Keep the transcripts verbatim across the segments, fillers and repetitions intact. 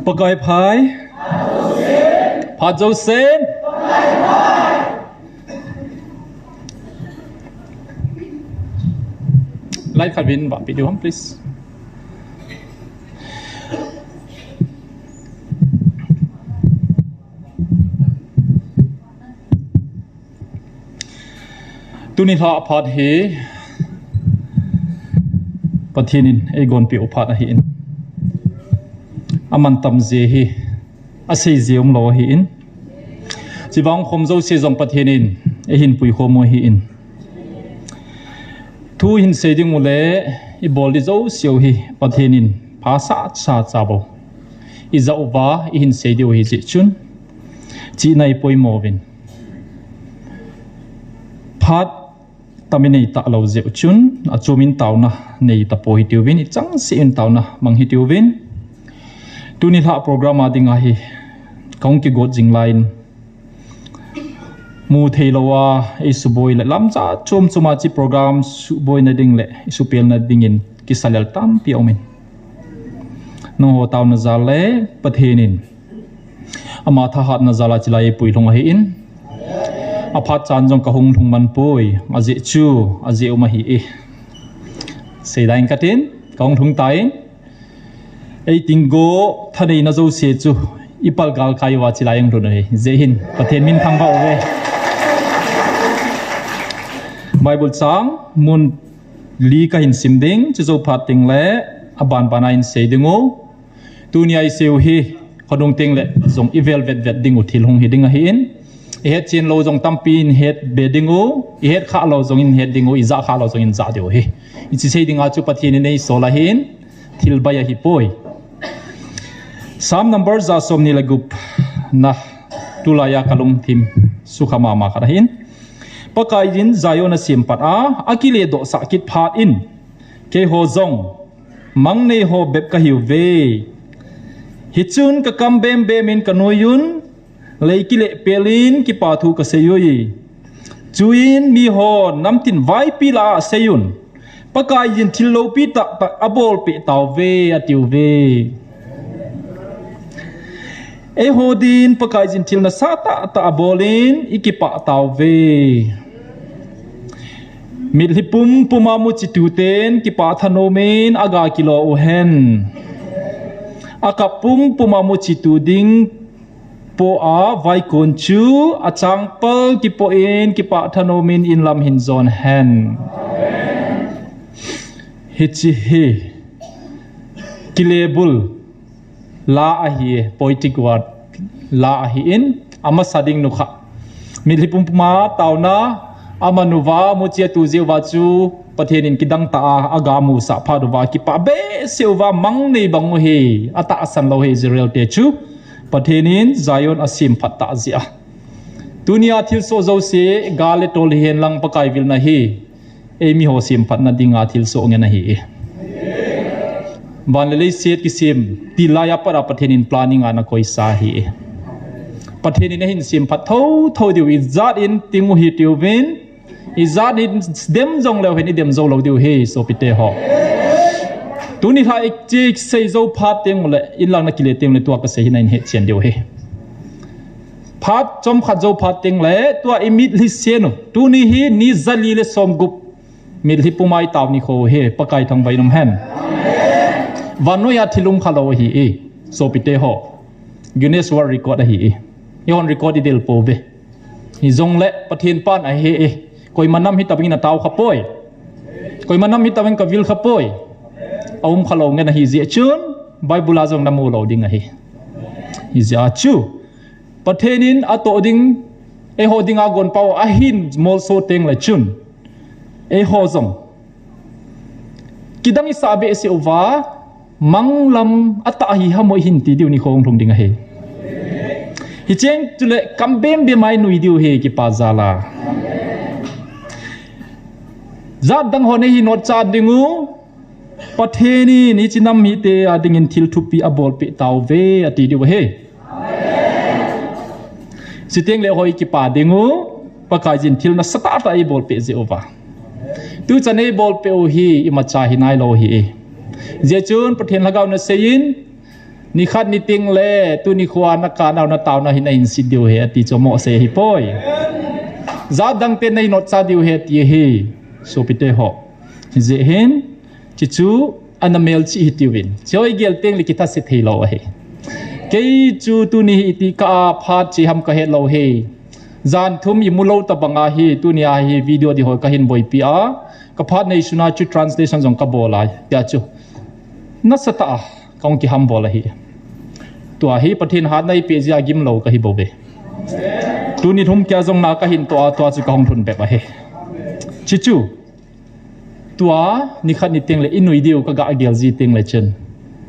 Pakai phai. Phat jousen. Light khat vin vah peh diu ham, please. Tuni lha phat hi Pathen in eigonpeh u phat ahin, amantam jeh hi asei jeh umlou ahin, chivang khom jouse jong Pathen in eihin puikhom u ahin, thu hin sei ding u le ibol ding jouse u hi Pathen in phasah cha cha bou ijah uva eihin sei diu ahi jeh chun, chihna ipoimo uvin. Phat tam inei talou jeh u chun, achom in taona nei tapou hitiuvin, ichang seh in taona mang hitiuvin. Tuni lha program a dinga hi kahung kigot jing laiyin, mu theilou a eisuboi le lamjat chom chom a hiche program suboina ding le isupelna dingin kisa lel tampi aumin, nangho taona jal le Pathen in ama thahatna jal a chilai eipui lhung ahin, aphat chan jong kahung lhung man poi, ajeh chu ajeh um ahi e. Sei ding katin, kahung lhung tan, eiting go thaneina jouse chu ipalgal kai uva chilai ahung lhun ahi. Jeh hin Pathen min thangvah uve. Bible chang mun li kahin sim ding, chujou phat teng le aban ban a hin sei ding u. Tunia isei u hi, khonung teng le jong ivel vet vet ding u thil hung hi ding ahin, ihet chen lou jong tampi ihet be ding u, ihet khah lou jong ihet ding u, ijah khah lou jong ijah diu ahi. Hiche sei dinga chu Pathen in eisol ahin, thil bai ahipoi. Psalm number ja somni le gup na, tulaiya kalungthim sukha mama khat ahin, Pakaiyin Zion asemphat a, akiledohsah kit phat in, keiho jong mang nei ho bep kahiuve. Hichun kakam bem bem in kanoi un, lei kile pel in kipa thu kasei ui. Chuin mihon namtin vaipi lah a asei un, Pakaiyin thil loupi tahtah abolpeh tauve, atiuve. Eiho din Pakaiyin thil nasatah tah abol in ikipah tauve. Mitlhi pumpum a muchituten kipah thanom in aga kilo uhen. Akap pumpum a muchitu ding po a vaikon chu achangpal kipoh in kipah thanom in inlam hin jon hen. Hiche hi kilebul la ahi, poetic word la ahin, amasa ding nukha. Mitlhi pumpum a taona aman uva, muchi atu jeh uva chu Pathen in kidang tah a aga musah phat uva kipah behseh uva mang nei bang u hi, atahsan lou hi Israel te chu. Pathen in Zion asemphat tah jeh a, tunia thilsoh jouse gal le tol hihen lang Pakai vilna hi eimiho semphatna dinga thilsoh ngen ahi. Van le leiset kisem til laiya pat a Pathen in planning a ana koisa ahi. Pathen in ahin semphat thotho diu, ijat in ting u hitiuvin, ijat in dem jong leu hen idem jou lou diu ahi, sopite ho. Tuni lha iche sei jou phat teng ule, inlang na kile teng ule tua kasei hi nahin hetchen diu ahi. Phat chomkhat jou phat teng le tua imitlhi sen u. Tuni hi ni jali le somgup mitlhi puma itao nikho hi, Pakai thangvah in um hen. Vannoiya thil um khalou ahi e, sopite ho. Guinness World Record ahi e. Eihon record idel pouve. Hijongle Pathen pan ahi e. Koima nam hitobangin atao khapoi. Koima nam hitobangin kavil khapoi. Aum khalou ngen ahi jeh chun Bible a jong namu lou ding ahi. Hijeh a chu Pathen in atoh ding, eiho dinga gonpau ahin molso teng le chun, eiho jong kidang isah behseh uva, manglam atah hi hamo ihin ti diu nikho hung lhung ding ahi. Hicheng chule kam bem bem a inui diu ahi kipa jal a. Jat dang hon eihin otchat ding u, Pathen in hiche nam mite a dingin thil thupi abolpeh tauve ati diu ahi. Chuteng le hoi kipa ding u, Pakaiyin thil nasatah tah eibolpeh jeh uva. Tuchan eibolpeh u hi imacha hinailou ahi. Jeh chun Pathen lhagao nasei in, Nikhat niteng le tuni khoa nakah nau nataona hi nahin sit diu ahi ati chu amoh sei ahipoi. Jat dangte nahin otsa diu ahi ati ahi. Sopite ho, hijeh hin, chuchu ana melchih hitiuvin, choi gel tengle kithase theilou ahi. Kei chu tuni hi itih kah a phat che ham kahetlou ahi. Jan thum imulou tobanga hi tunia hi video dihoi kahin boipi a, kaphat neisuna chu translation jong kabol a, tia chu nasatah a kahung kihambol ahi. Tua hi Pathen hatna eipeh jeh a gimlou kahibouve. Tuni lhum kia jong na kahin toh a, tua chu kahung lhun bep ahi. Chuchu, tua nikhat niteng le inui diu kagah gel ji tengle chun,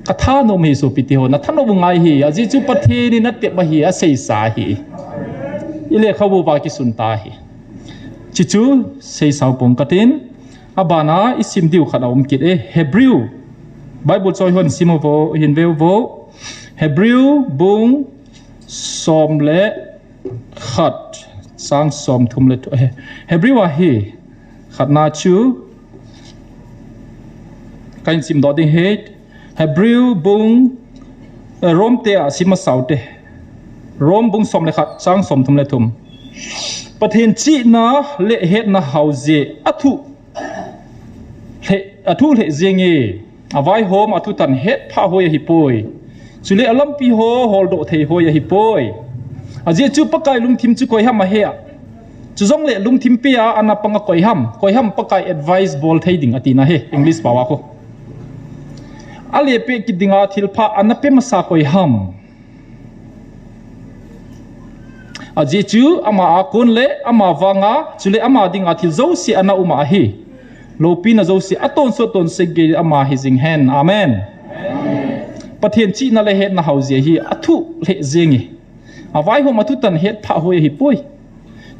kathanom ahi sopite ho, nathanom u ngai ahi, ajeh chu Pathen in atep ahi, aseisa ahi. Ilekhabu uva kisun ta ahi. Chuchu seisau pong katin, abana isim diu khat aum kit e, Hebrew. Bible choi hon sim uvo, hin ve uvo. Hebrew bung som le khat, chang somthum le thum, Hebrew a hi, khatna chu kahin simdoh ding ahi. Hebrew bung, Rom te a sim masau te. Rom bung som le khat, chang somthum le thum. Pathen chihna le hetna hao jeh athuh lheh, athuh lheh jenge, avaihom athutan hetphah hoi ahipoi. Chule alampi ho holdoh thei hoi ahipoi. Ajeh chu Pakai lungthim chu koiham ahe a, chujongle lungthim pea ana panga koiham, koiham Pakai advice bol thei ding atina ahi, English pao a khu. Alepeh kit dinga thilpha ana pe masa koiham? Ajeh chu ama a kon le ama vanga chule ama dinga thil jouse ana um ahi. Loupina jouse atonsot tonsot gei ama hijing hen. Amen. Pathen chihna le hetna hao jeh hi athuh lheh jenge, avaihom athutan hetphah hoi ahipoi.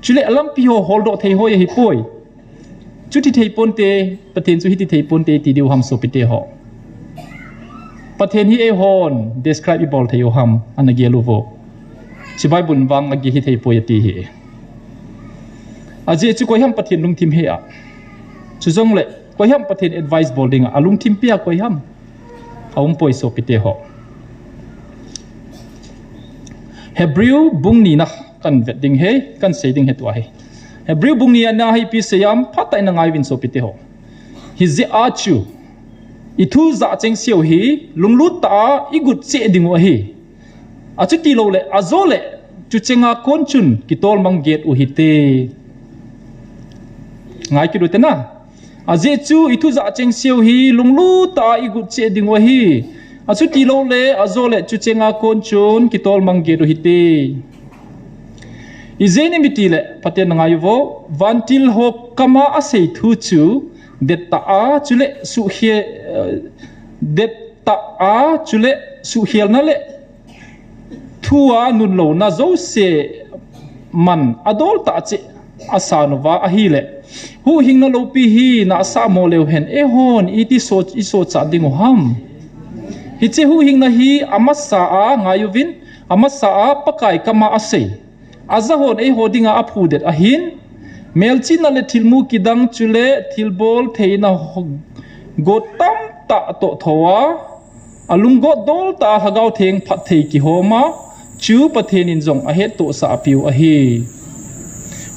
Chule alampi ho holdoh thei hoi ahipoi. Chuti thei ponte, Pathen chu hiti thei ponte ti diu ham sopite ho? Pathen hi eihon describe ibol thei u ham, ana gel uvo. Hiche Bible vang agi hithei poi ati ahi. Ajeh chu koiham Pathen lungthim he a, chujongle koiham Pathen advice bol dinga alungthim pea koiham? Aumpoi sopite ho. Hebrew bung nina kahin vet ding ahi, kahin sei ding ahi tua hi. Hebrew bung nina hi ipi asei ham, phatah in nangaiuvin sopite ho. Hijeh a chu, ithu jahcheng seu hi lunglut tah a igot cheh dingu ahi. Achutiloule, ajole, chuchenga kon chun kitolmang get u hite. Ngai kit ute na. Ajeh chu ithu jahcheng seu hi lunglut tah a igot cheh dingu ahi. Achutiloule, ajole, chuchenga kon chun kitolmang get u hite. Ijeh inem itile, phaten nangaiuvo, vantil ho kama asei thu chu dettah a chule suhkhel, dettah a chule suhkhelna le thua nunlouna jouse man adoltah cheh asan uva ahile, huhhingna loupi hi nahsah mo leu hen, eihon iti so, isochat dingu ham? Hiche huhhingna hi amasa a ngaiuvin, amasa a Pakai kama asei, ajahon eiho dinga aphudet ahin, melchihna le thilmu kidang chule thilbol theina ho, got tamtah toh thou a, alunggot dol tah a Lhagao Theng phatthei kihom a, chu Pathen in jong ahettohsah apiu ahi.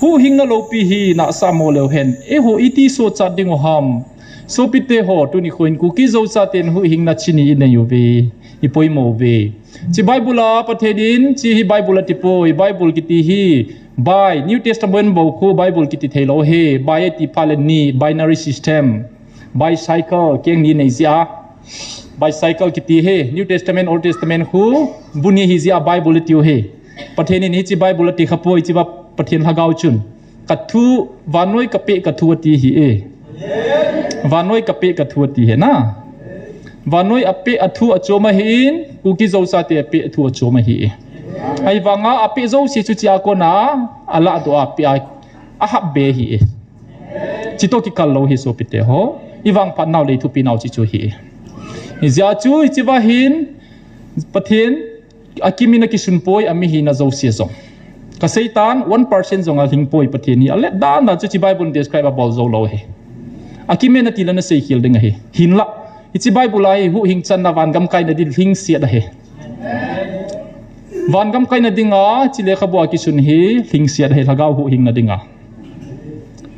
Huhhingna loupi hi nahsah mo leu hen, eiho iti sochat dingu ham? Sopite ho, tuni khoin Kuki Zo chaten huhhingna chini inei uve, ipoimo uve. Hiche Bible a Pathen in, hiche hi Bible atipoi, Bible kiti hi bi, New Testament bou khu Bible kiti theilou ahi, bi ati phat le ni, binary system, bicycle, keng ni nei jeh a, bicycle kiti ahi, New Testament, Old Testament khu bu ni hijeh a Bible atiu ahi. Pathen in hiche Bible ati khapoi, hiche va Pathen Lhagao chun, kathu, vannoi kapeh kathu ati ahi e. Vannoi kapeh kathu ati ahi na. Vannoi apeh athu achom ahin, Kuki Zo chate apeh athu achom ahi e. Ahivanga apeh jouse chu hichea kona alahdoh a apeh a, ahapbe ahi e. Hiche toh kikal lou ahi sopite ho. Ivangphat nau le ithupi nau hiche chu ahi e. Hijeh a chu hiche va hin Pathen akimin akisunpoi, ami hina jouse jong. Kaseitan, one percent jong alhingpoi Pathen hi. Alet dan dan chu hiche Bible in describe abol joulou ahi. Akimin atile naseikhel ding ahi. Hinla, hiche Bible a hi huhhing channa van gam kaina ding lhingset ahi. Vangam kaina dinga, chi lekhabu a kisun hi, lhingsiat hi lhagao huhhingna dinga.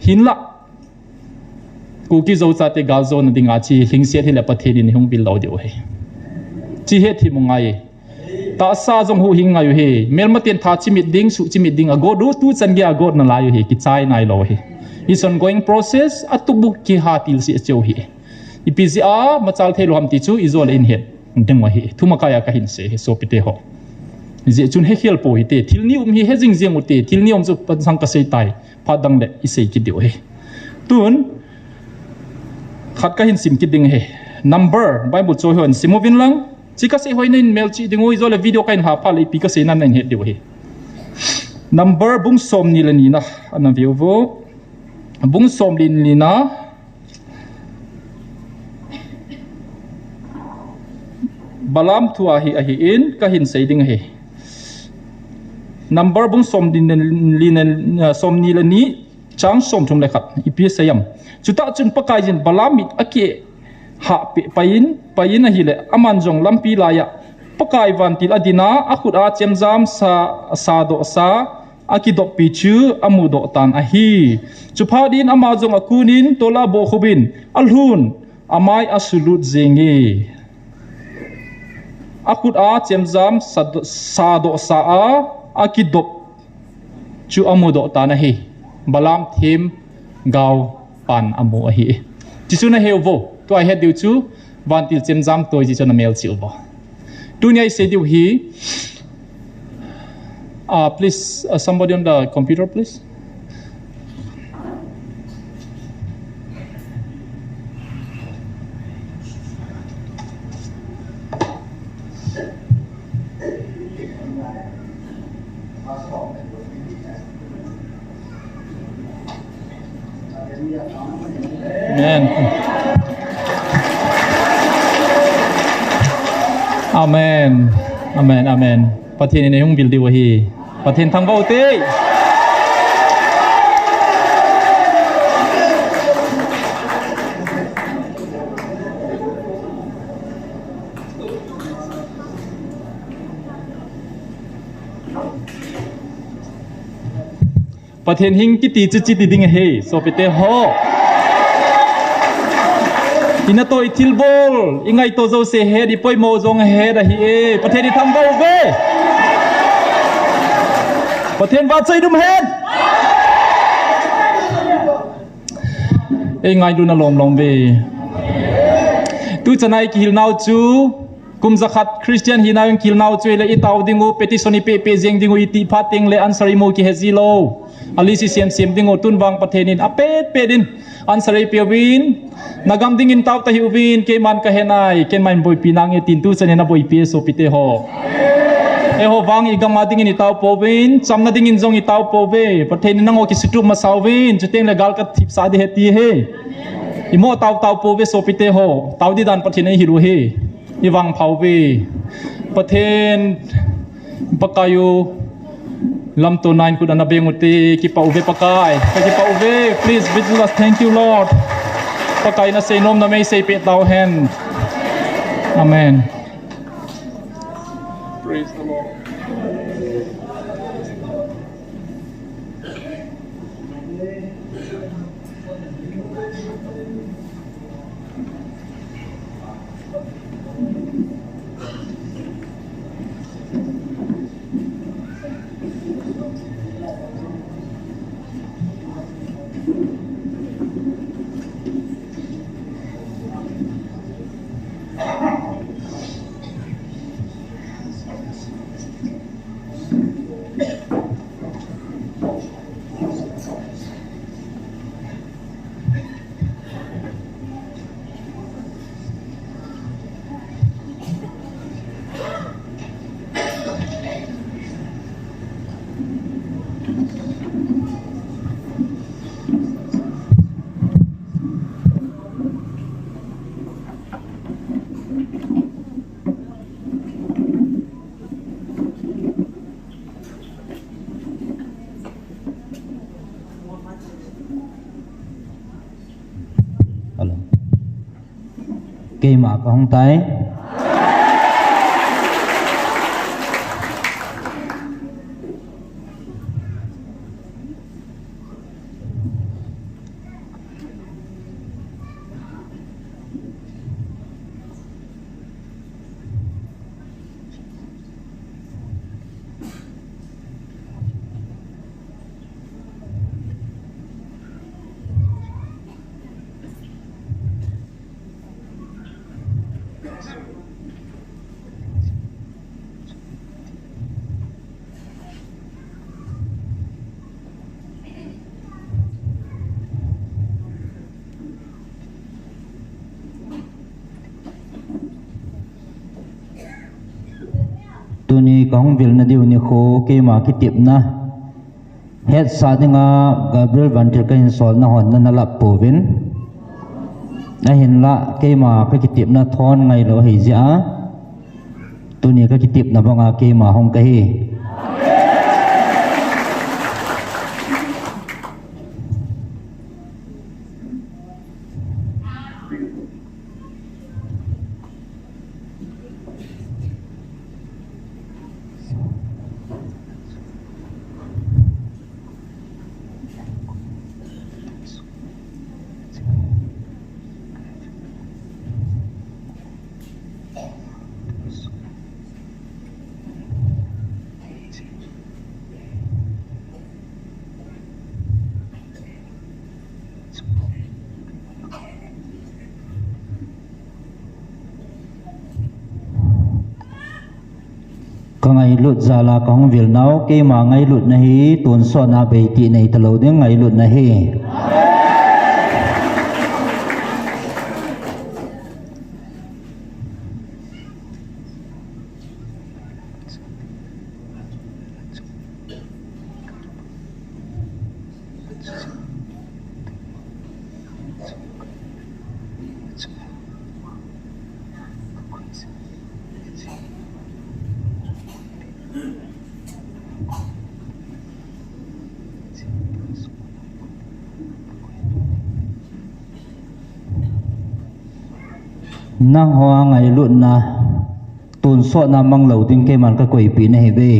Hinlah, Kuki Zo chate galjona dinga chi lhingsiat hi le Pathen in hung vil lou diu ahi. Chi hethem u ngai. Tahsa jong huhhing ngai u ahi. Melmaten tha chimit ding, suh chimit ding, agot u tuchan geiya agot nalai u ahi, kichai nailou ahi. It's ongoing process, atup u kiha til seh cheh u ahi. Ipi jeh a machal theilou ham ti chu ijole in het ding u ahi. Thumakai a kahin sei ahi, sopite ho. Hijeh chun hekhel pou hite, thil ni um hi he jingjing ute, thil ni um chu pansan kasei tai, phat dang le isei kit diu ahi. Tun, khat kahin sim kit ding ahi. Number, Bible choi hon sim uvin lang. Chi kasei hoi nahin melchih ding u, ijole video kahin lha phat le ipi kasei nan nahin het diu ahi. Number bung somni le nina, ana veu vo. Bung somni le nina, Balaam thu ahi, ahin, kahin sei ding ahi. Number bung somni le, li le, somni le ni, chang somthum le khat, ipi asei em. Chutah chun Pakai in Balaam mit akihah peh paiyin, paiyin ahile, aman jong lampi laiya, Pakai vantil adina, akhut a chemjam sa, sadoh sa, akidoppi chu amudoh tan ahi. Chuphat in ama jong akunin, tol'a abohkhupin, alhun, amai asulut jenge. Akhut a chemjam sa, sadoh sa a, akidop chu amudoh tan ahi. Balaam themgao pan amu ahi. Chi chu nahe uvo. Tua ihet diu chu, vantil chemjam toh, chi chu namelchih uvo. Tunia isei diu hi, uh, please, uh, somebody on the computer, please. Amen. Amen. Amen. Amen. Pathen in eihung vil diu ahi. Pathen thangvah u hite. Pathen hing kiti chu chuti ding ahi, sopite ho. Inatoh, ithilbol, ingaito jouse het, ipoimo jong het ahi e. Pathen ithangvah uve. Pathen vahchoi dum hen. Eingailutna lomlom uve. Tuchan a ikihil nau chu, kum jakhat Christian hina a ikihil nau chu ahile itao ding u, petition ipeh peh jeng ding u, itih phat teng le answer imu kihe ji lou. Alist isem sem ding u, tun vang Pathen in apet pet in answer eipeh uvin. Nagam dingin tao tahih uvin, keiman kahe nai, keiman boipi nange tin tuchan in aboipi e sopite ho. Eiho vang igam a dingin itao pouvin, chamna dingin jong itao pouve. Pathen in nangho kisutup masa uvin, chuteng le gal kathipsah ding ahi ti ahi. Imo tao tao pouve sopite ho, tao ding dan Pathen in eihil u ahi. Ivangpha uve. Pathen, Pakai u, lamto nine khut ana beng u hite, kipah uve Pakai. Kakipah uve, please be with us. Thank you, Lord. Pakai in asei nom na mei seipeh tauhen. Amen. Praise the Lord. Hello. Keima kahung tai. Tuni kahung vilna diu nikho keima kitepna hetsah dinga Gabriel Vantil kahin solna hon nana lap pouvin. Ahinlah keima kakitepna thon ngailou ahi jeh a, tuni kakitepna banga keima hung kahi. Kangailut jal a kahung vil nau, keima ngailutna hi tonsot na bei ti nei talou ding ngailutna hi. Nangho a ngailutna tonsot na mang lou ding keiman kakoipeh nahi ve.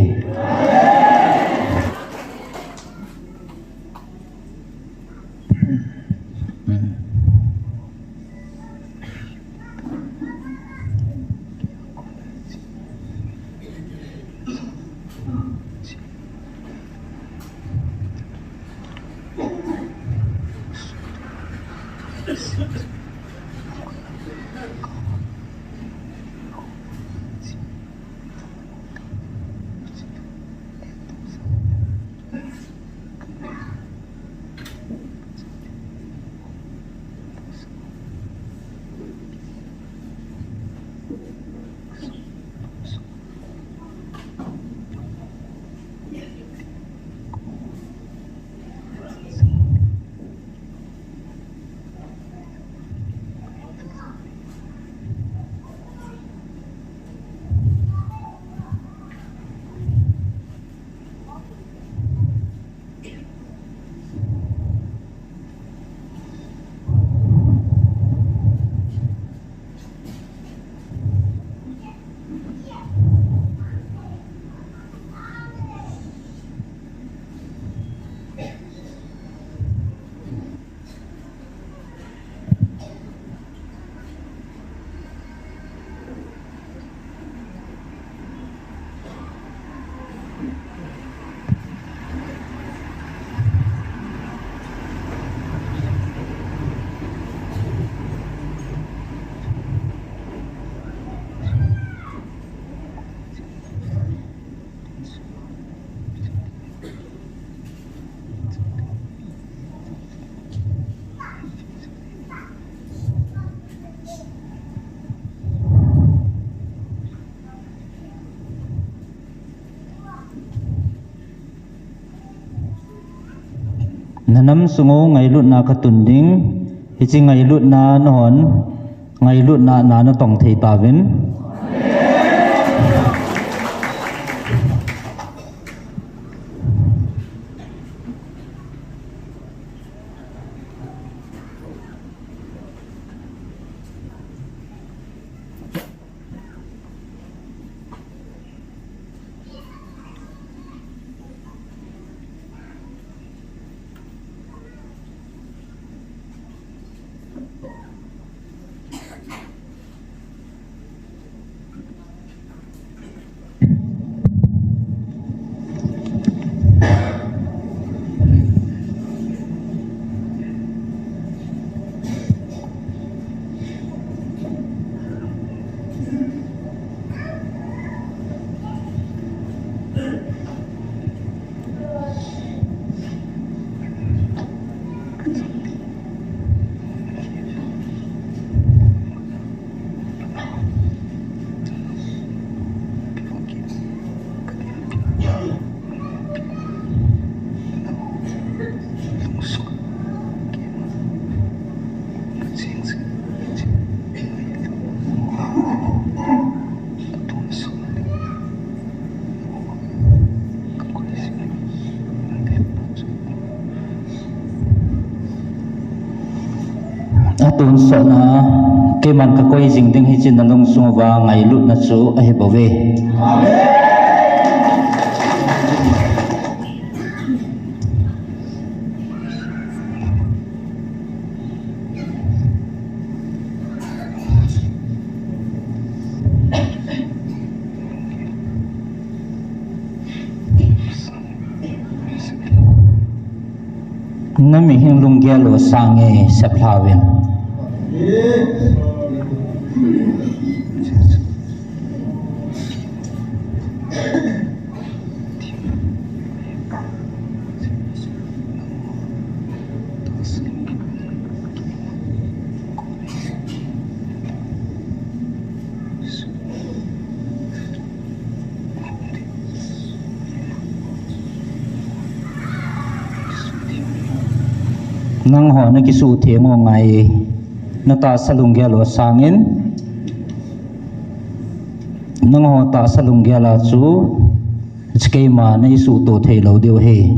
Nanam sung u ngailutna katun ding, hiche ngailutna nahon ngailutna na natong thei tauvin. Tonsotna, keiman kakoi jing ding hiche nalungsung uva ngailutna chu ahi bouve. Na mihing lunggel u asang e, sep lhauvin. Nangho nakisuhtheng u ngai e. Natahsa lunggel u asangin, nangho tahsa lunggel a chu, hiche keima neisuhtoh theilou diu ahi.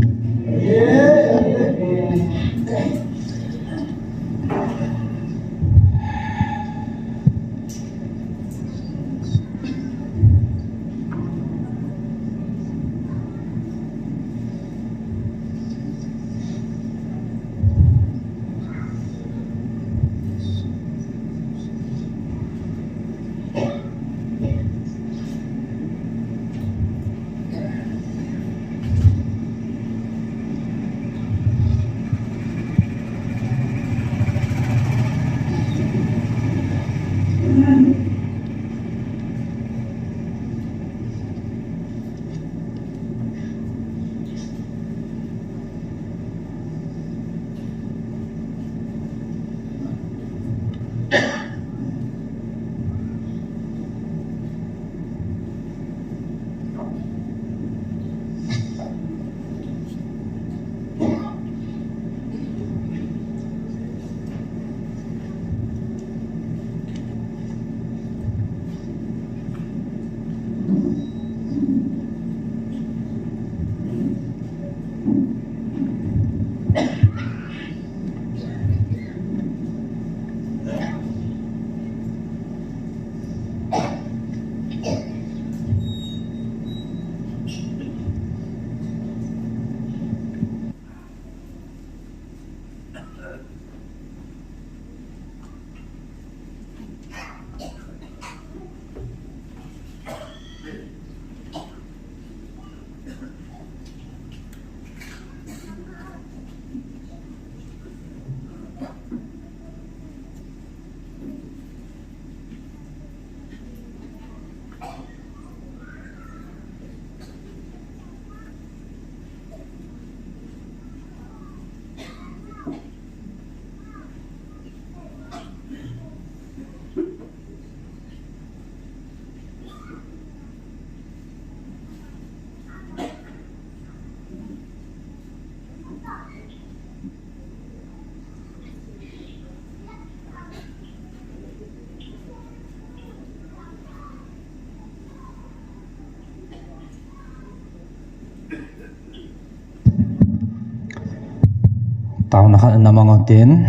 Taona khat ana mang utin,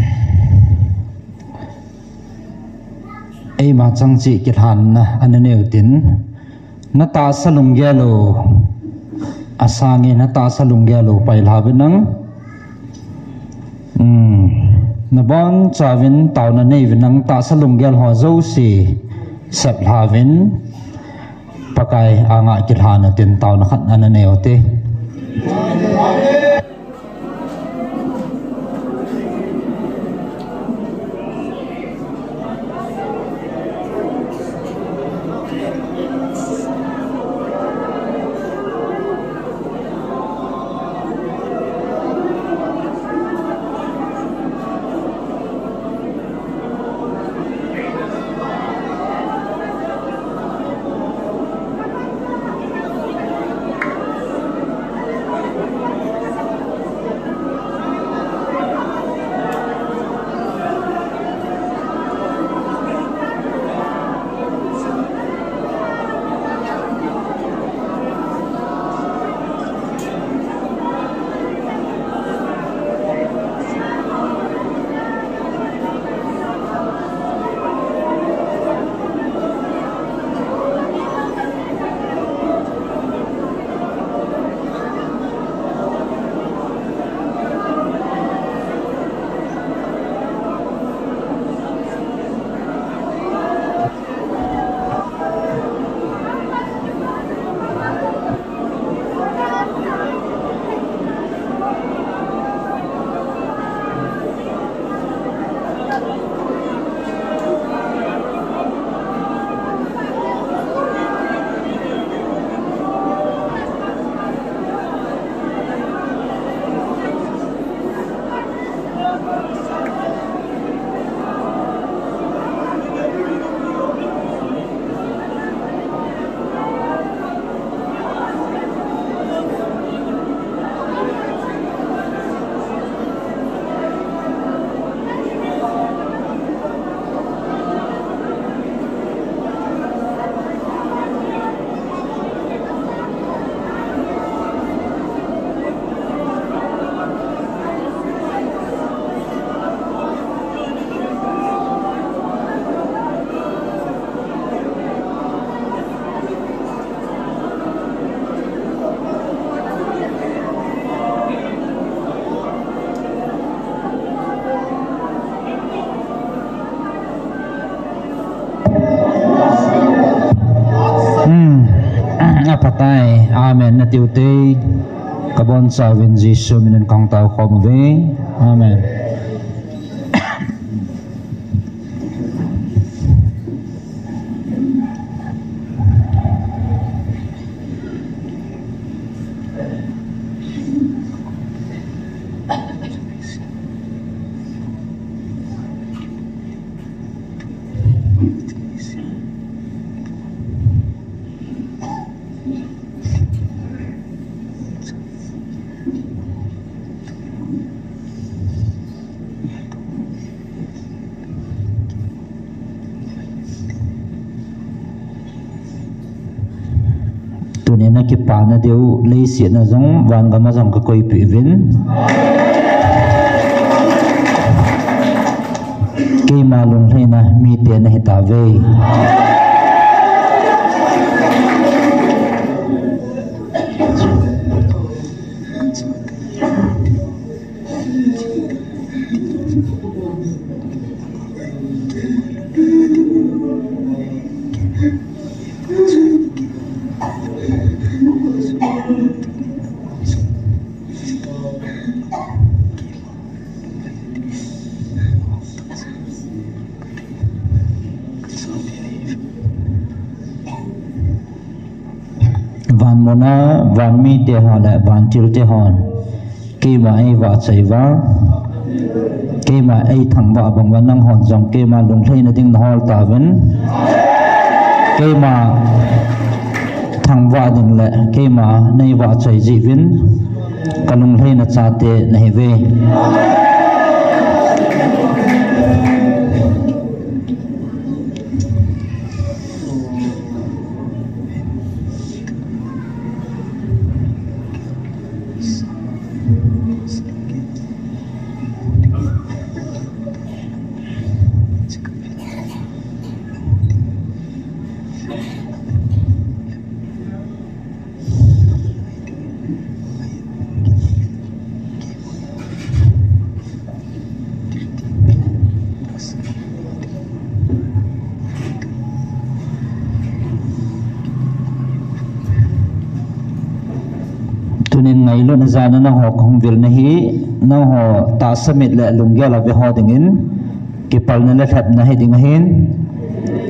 eima chang cheh kilhanna ana nei utin, natahsa lunggel u asangin, natahsa lunggel u pailha uvin nang. Hmm. Nabonchauvin taona nei uvin nang, tahsa lunggel ho jouse seplha uvin. Pakai anga kilhan utin taona khat ana nei ute. Hmm. Aphatai. Amen. Nati ute. Kabonchauvin Jesu minin kahung tao khom uve. Amen. Tunin nakipana diu leiset a jong, van gam a jong kakoipeh uvin. Keima lunglhaina mite nahitauve. Van muna, van mite ho le van thilte hon keima eivahchoi uva, keima eithangvah bang uva, nanghon jong keima lunglhaina ding nahol tauvin. Keima thangvah ding le keima neivahchoi jeh uvin, kalunglhaina chate nahiuve. Tunin ngailutna jal a nangho kahung vil nahi, nangho tahsa mit le lunggel a ve ho dingin, kipalna le lhepna hiding ahin,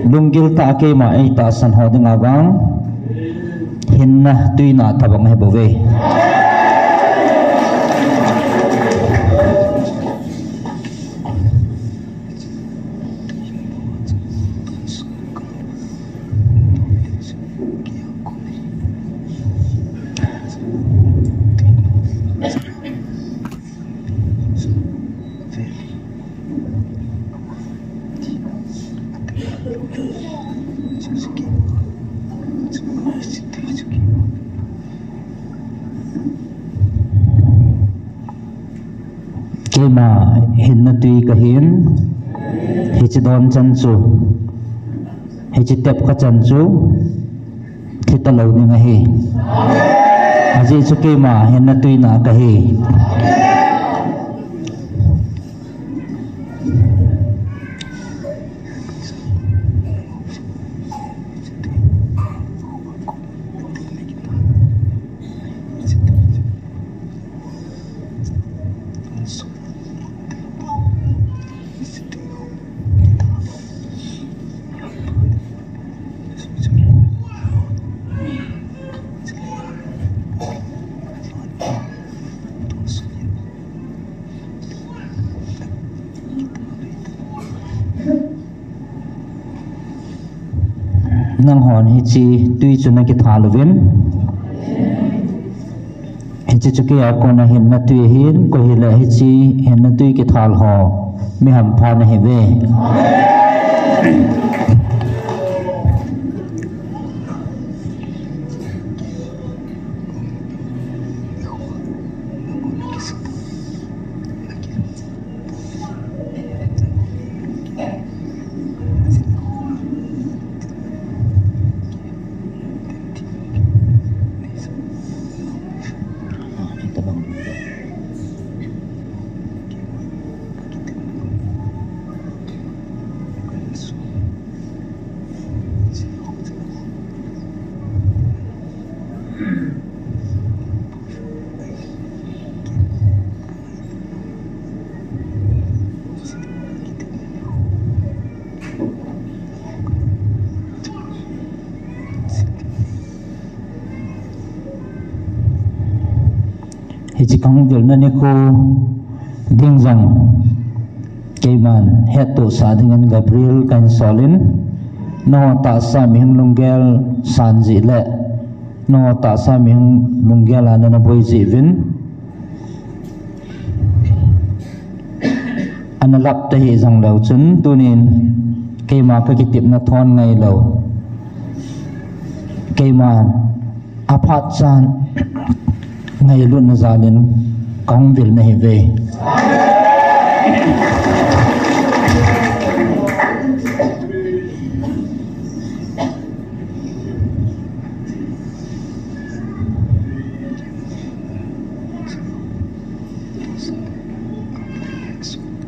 lunggil tah a keima eitahsan ho dinga vang, hinna tuina thabang ahibouve. Keima hinna tui kahin, hiche don chan chu, hiche tep kha chan chu, thi talou ding ahi. Ajeh chu keima hinna tuina kahi. Nanghon hiche tui chu nakithal uvin. Hiche chu keia kona hinna tui ahin, koi hile hiche hinna tui kithal ho mi hampha nahiuve. Hiche kahung vilna nikho ding jong keiman hettohsah dingin Gabriel kahin solin, nangho tahsa mihing lunggel san jeh le nangho tahsa mihing lunggel a nana boi jeh uvin, ana lap tahih jongleu chun, tunin keima kakitepna thon ngailou, keima aphat chan ngailutna jalin kahung vil nahiuve.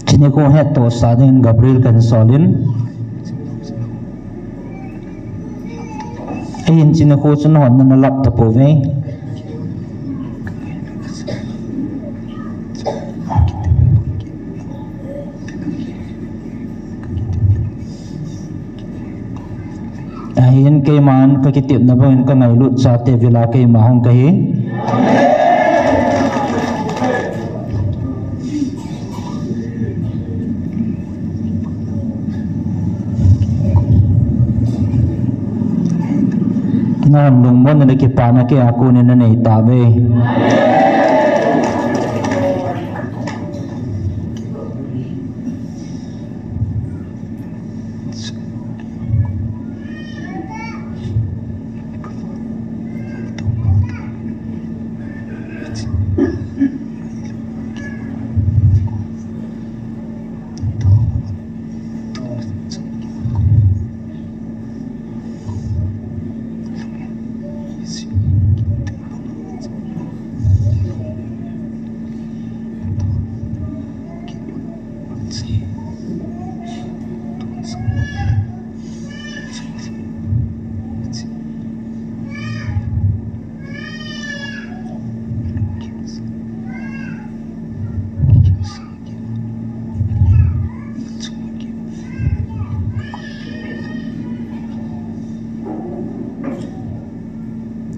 Hiche nikho hettohsah dingin Gabriel kahin solin. Ahin hiche nikho chun nangho nana lap tapouve. Ahin keiman kakitepna bangin kangailut chate vila keima hung kahi. Nangho lungmonna le kipana keiya konin nanei tauve.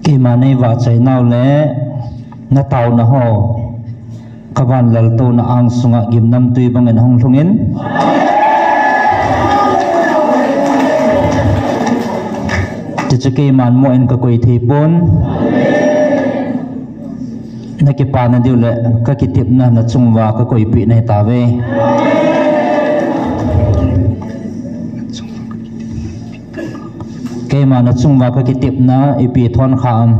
Keima neivahchoi nau le nataona ho, kavan laltouna angsunga gimnamtwi bangin ahung lhungin. Tichu keiman moh in kakoi theipon. Nakipana diu le kakitepna nachunguva kakoipeh nahi tauve. Keima nachunguva kakitepna ipi thon kha am?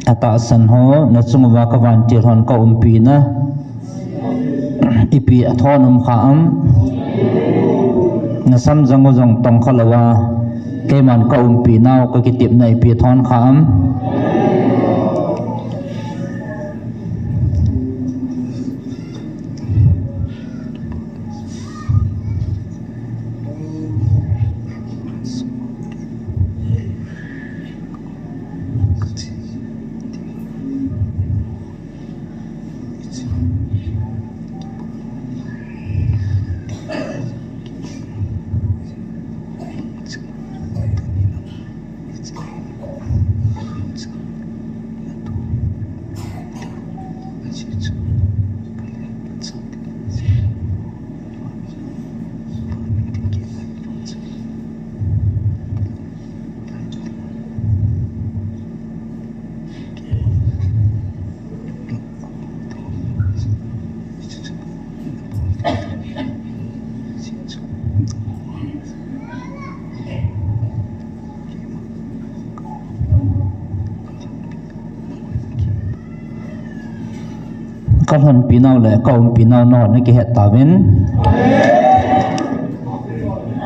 Atahsan ho, nachunguva kavantil hon kaumpina ipi athon um kha am? Nasam jang u jong tongkha louva keiman kaumpinau kakitepna ipi thon kha am? Kalhonpinau le kaumpinau nahon nakihet tauvin.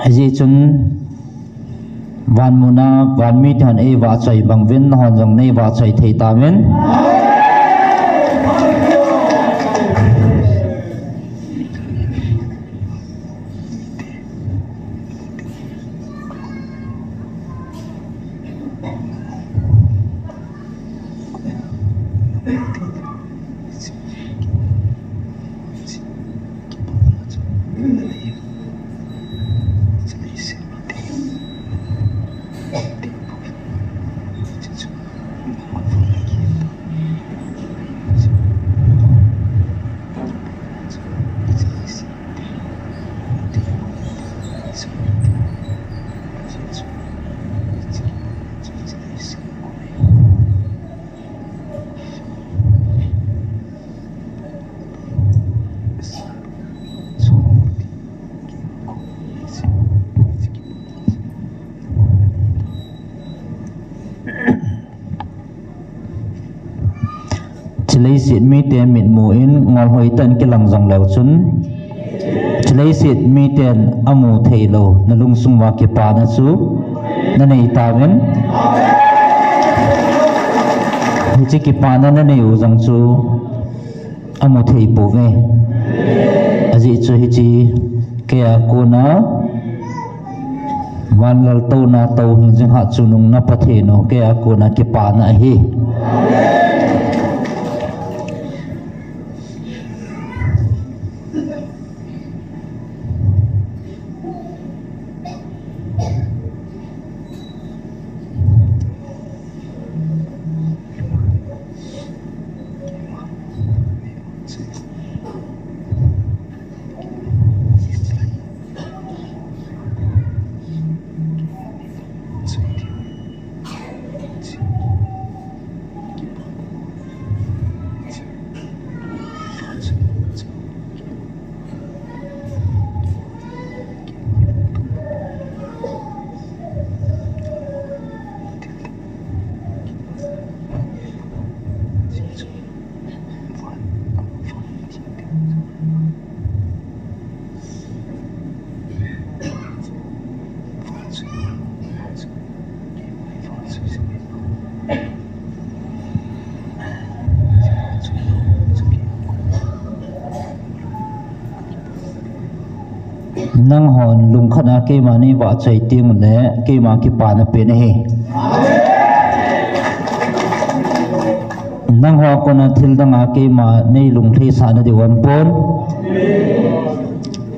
Hijeh chun vanmun a vanmi te hon eivahchoi bang uvin nahon jong neivahchoi thei tauvin. Chilei sit miten mitmu in ngol hoitah in kilang jong leu chun, chilei sit miten amu thei lou, na lungsung uva kipana chu na nei tauvin. Hiche kipana na nei u jong chu amu thei pouve. Ajeh chu hiche keia kona van laltouna tou hing jing hah chungnung na Pathen u, keia kona kipana ahi. Nanghon lungkhat a keima nei vahchoi teng uleh keima kipana pen ahi. Nangho a kona thil dang a keima nei lunglhaisah na diu aum pon.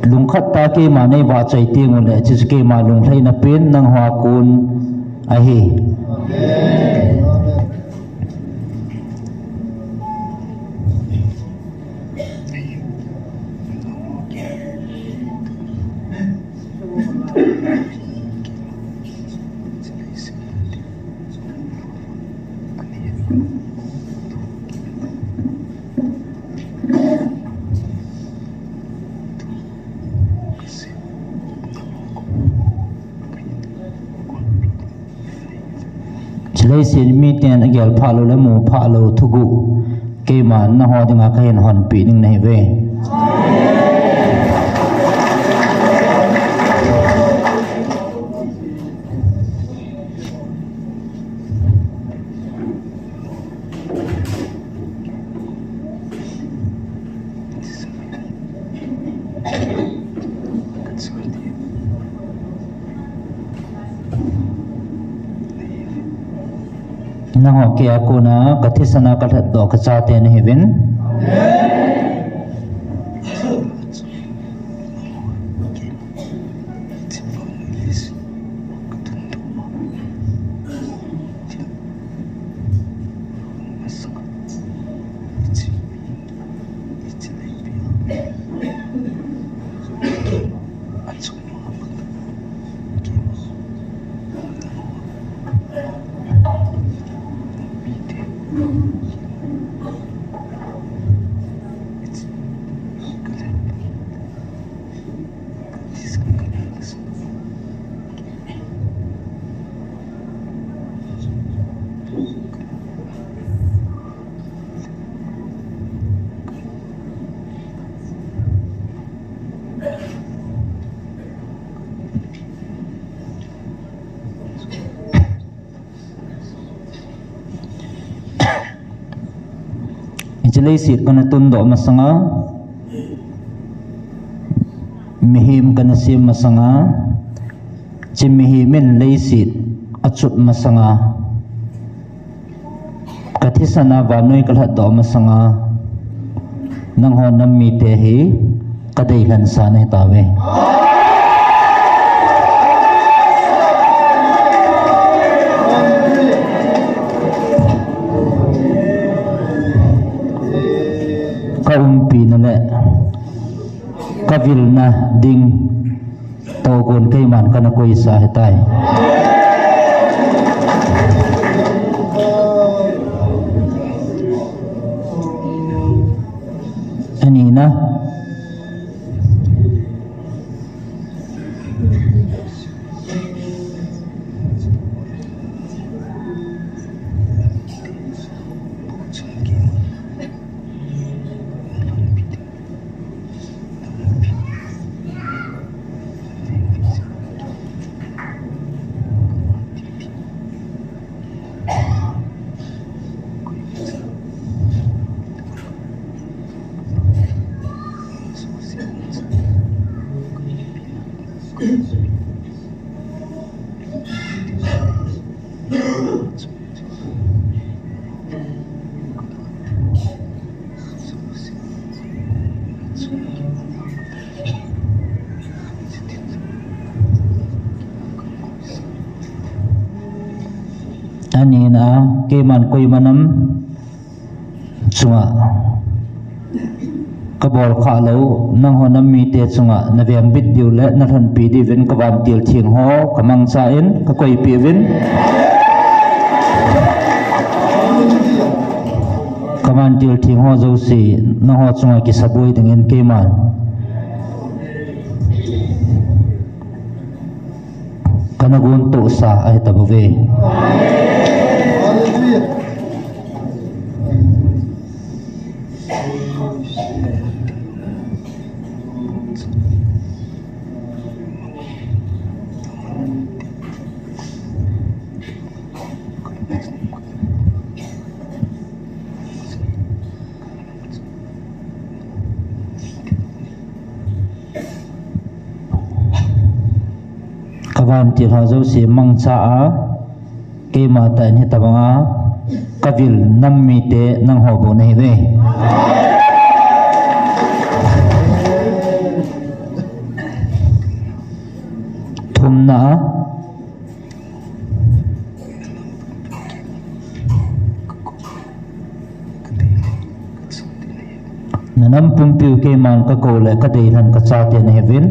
Lungkhat tah a keima nei vahchoi teng uleh, hiche chu keima lunglhaina pen nangho a kon ahi. Chilei sit miten agel phah lou le mu phah lou thuguh keiman nangho dinga kahin honpeh ding nahiuve. Nangho keia kona kathisan a kalhatdoh kachate nahiuvin. Hiche leiset kana tundoh masanga, mihem kana sem masanga, hiche mihem in leiset achot masanga, kathisan a vannoi kalhatdoh masanga, nangho nam mite hi Ka deilhen sa nahi tauve. Ka umpina le ka vilna ding togon keiman kana koisa ahitai. Anina, Anina, keiman koima nam chunga ka bol kha lou, nangho nam mite chunga na vengbit diu le na lhonpi diuvin ka vantil theng ho ka mangcha in ka koipi uvin. Ka vantil theng ho jouse nangho chunga kisaboi dingin keiman kana gon tohsa ahi tabouve. Ka vantil ho jouse mangcha a, keima tah in hitabanga ka vil nam mite nangho bou nahiuve. Thumna a, na nam pumpiu keiman ka kou le ka deilhen ka chate nahiuvin.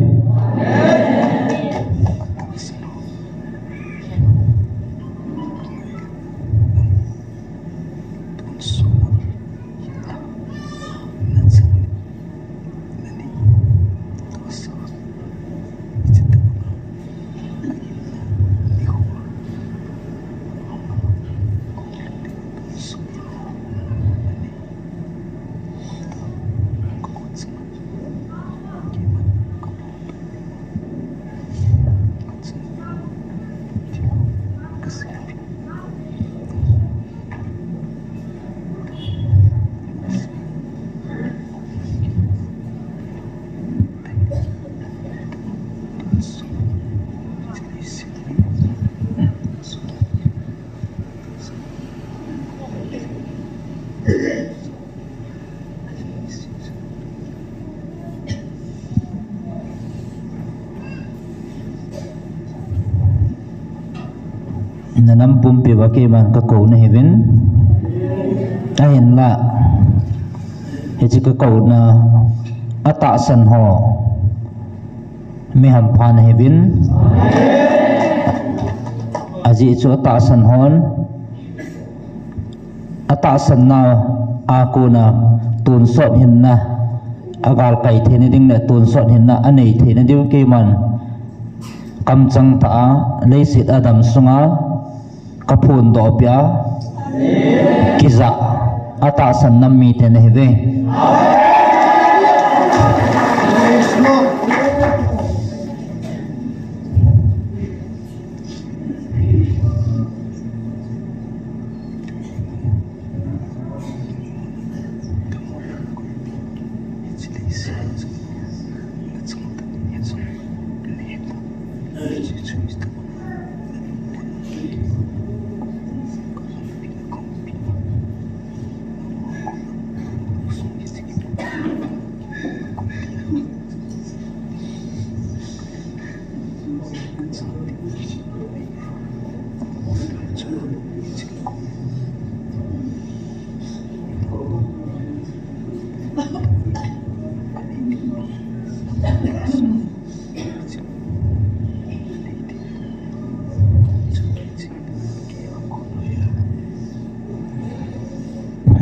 Na nam pumpiu a keiman ka kou nahiuvin. Ahinla, hiche ka kouna a tahsan ho mi hampha nahiuvin. Ajeh chu a tahsan hon a tahsanna a kona tonsot hinna, a galkai theina ding le tonsot hinna a nei theina diu keiman kamchang tah a leiset a damsunga ka phondoh peh a, kija a tahsan nam mite nahiuve.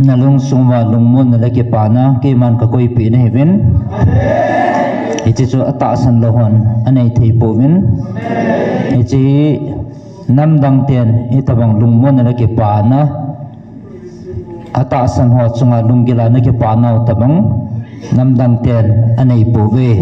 Nalungsung uva lungmonna le kipana keiman kakoipeh nahiuvin. Hiche chu atahsan lou hon anei thei pouvin. Hiche namdang ten hitabang lungmonna le kipana atahsan ho chunga lunggil a nakipah nau tobang namdang ten anei pouve.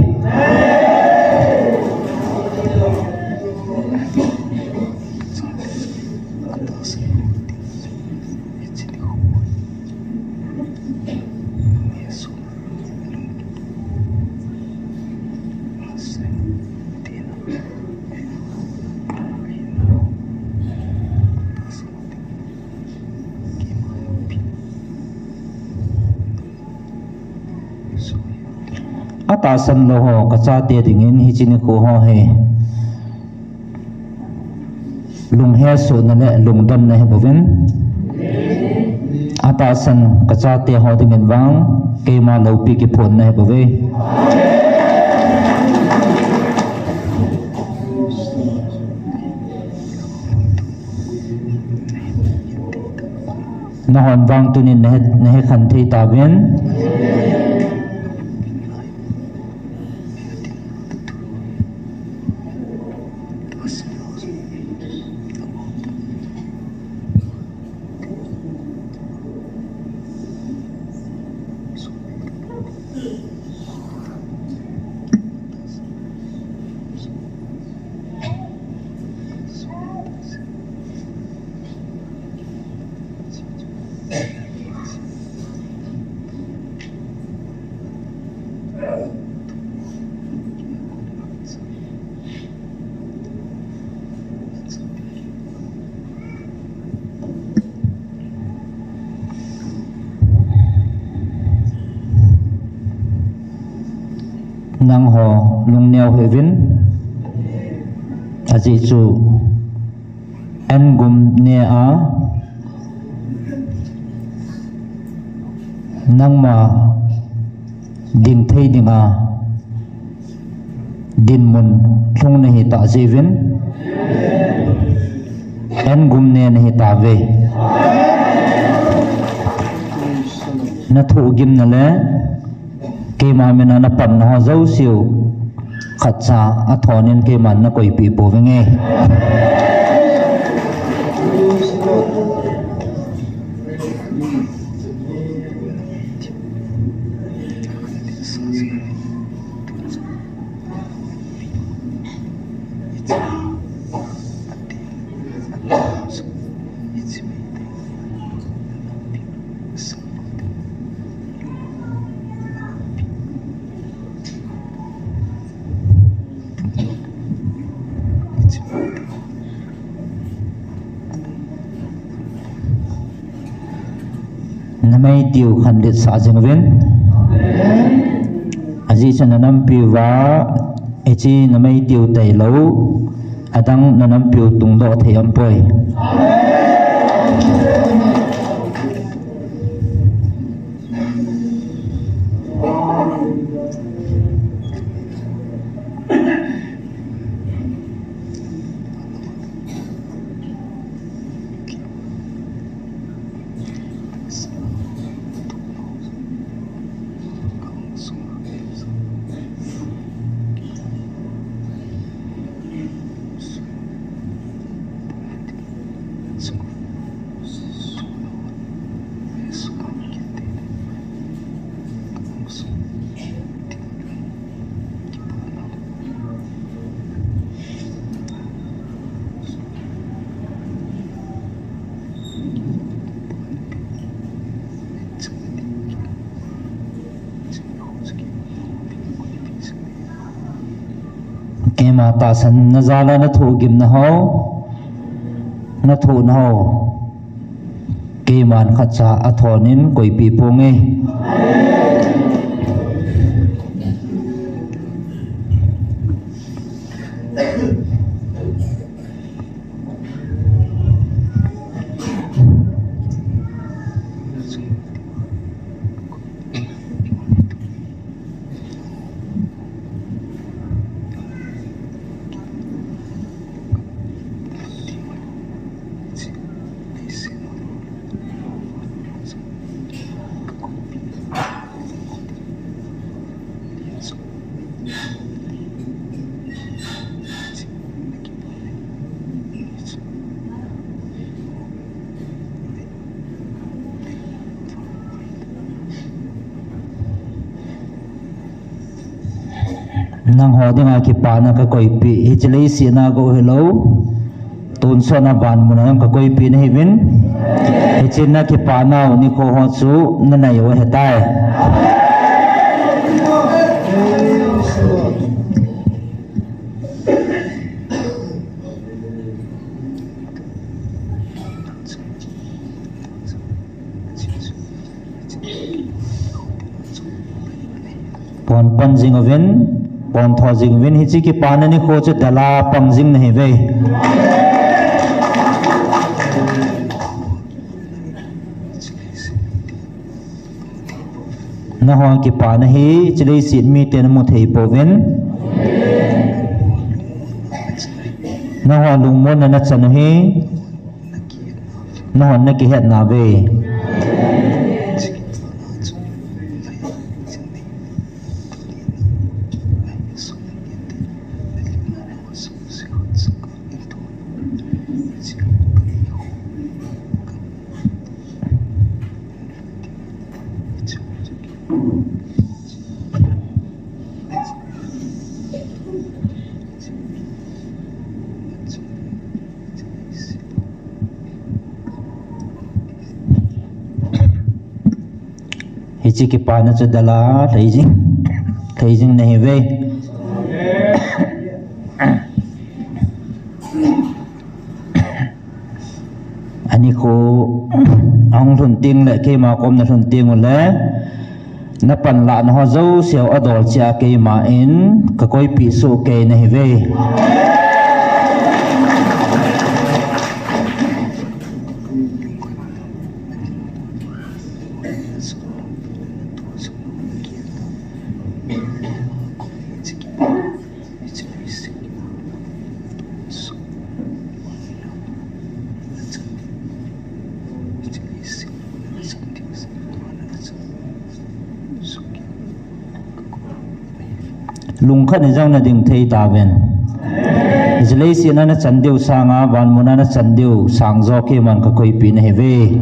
Atahsan lou ho kachate dingin hiche nikho ho hi lunghesohna le lungdonna hibouvin. Atahsan kachate ho dingin vang keima loupi kiphonna hibouve. Nahon vang tunin nahe, nahe khen thei tauvin. Nangho lungneo hih uvin, ajeh chu an gum ne a, nangma ding thei dinga dinmun lhung nahi tah jeh uvin, an gum ne nahi tauve. Nathoh gimna le keima mina napanna ho jouse u khatcha athonin keiman nakoipeh pouvenge. Namei tiu khanlet sah jing uvin. Ajeh chu nanampiu va, hiche namei tiu tailou, adang nanampiu tungdoh thei aumpoi. Keima tahsan na jal a nathoh gimna ho, nathohna ho, keiman khatcha athonin koipeh ponge. Nangho dinga kipana kakoipeh, hiche leiset a go hilou, tonsot a vanmun a jong kakoipeh nahiuvin. Hiche a kipana nikho ho chu nanei u ahitai. Pon pan jing uvin, pon tho jing uvin, hiche kipana nikho chu dalha pang jing nahiuve. Nangho kipana hi hiche leiset miten amu thei pouvin. Nangho lungmonna nachan u hi nangho nakihet nauve. Hiche kipana chu dalha lhai jing, lhai jing nahiuve. Anikho ahung lhun teng le keima kom nalhun teng ule, napanlahna ho jouse adol cheh a keiman kakoipeh soh kei nahiuve. Lungkhat in jong nading thei tauvin. Hiche leiset a nachan diu sanga, vanmun a nachan diu sang joh keiman kakoipeh nahiuve.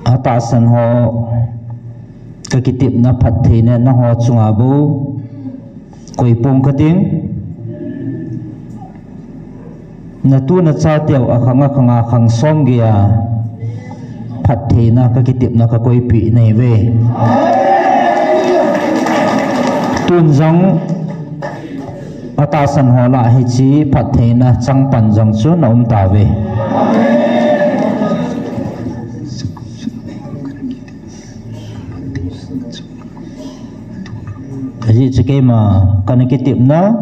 Atahsan ho kakitepna phattheina nangho chunga bou koi pong kating. Natu nachateu akhang akhang a khang som geiya phattheina kakitepna kakoipeh nahiuve. Tun jong atahsan ho lah hiche phattheina changpan jong chu naum tauve. Ajeh chu keima kana kitepna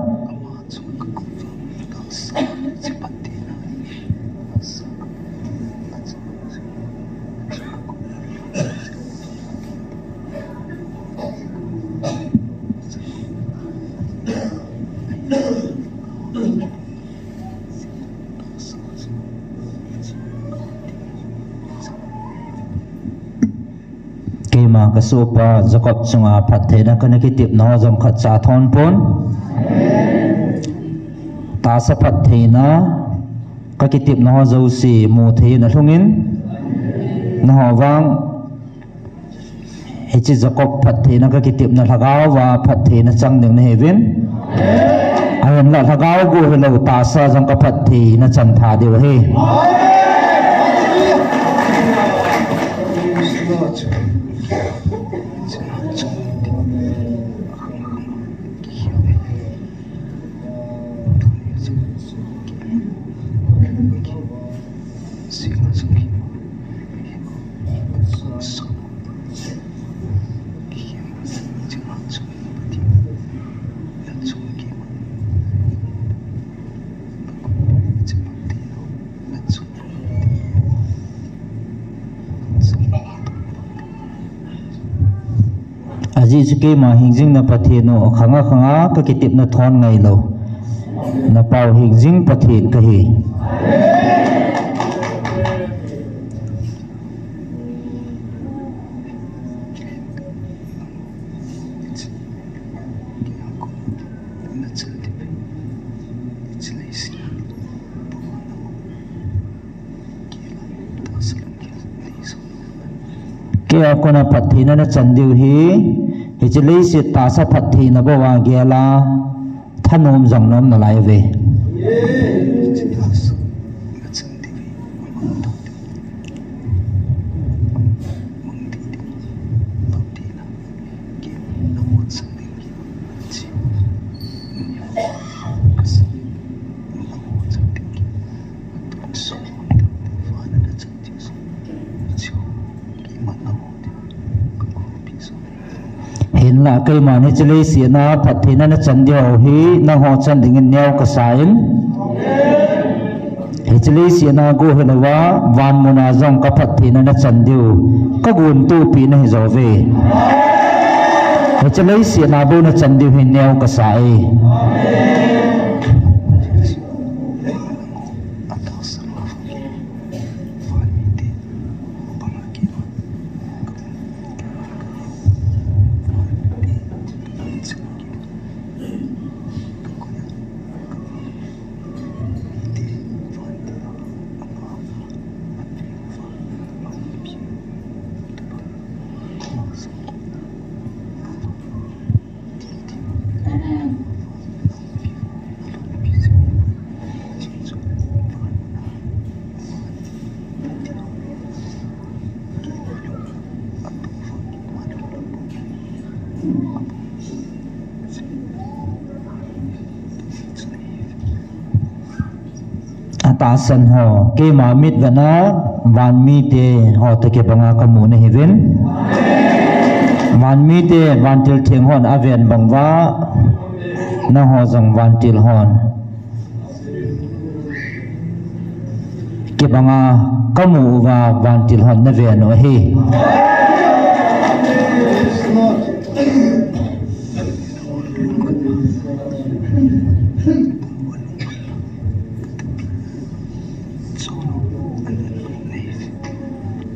Keima kasohpa Jacob chunga phattheina kana kitepna ho jong khatcha thon pon. Tahsa phattheina kakitepna ho jouse mu thei in alhungin, nangho vang hiche Jacob phattheina kakitepna lhagao a phattheina chang ding nahiuvin. Ahinla lhagao go hilou tahsa jong kaphattheina chang tha diu ahi. Ajeh chu keima hingjing na Pathen u, khanga khanga kakitepna thon ngailou, napau hingjing Pathen kahi. Kei a kona phattheina nachan diu hi, hiche leiset tahsa phattheina bou a gel a, thanom jong nom nalai uve. Hinlah keiman hiche leiset a phattheina nachan diu hi nangho chan dingin neo kasan. Hiche leiset a go hilouva, van muna jong kaphattheina nachan diu, kagontopi nahi jouve. Hiche leiset a bou nachan diu hi neo kasa e. Atahsan ho, keima mit vetna, van mite ho toh kibanga kamu nahiuvin. Van mite, vantil theng hon aven bang uva, nangho jong vantil hon kibanga kamu uva vantil hon naven u ahi.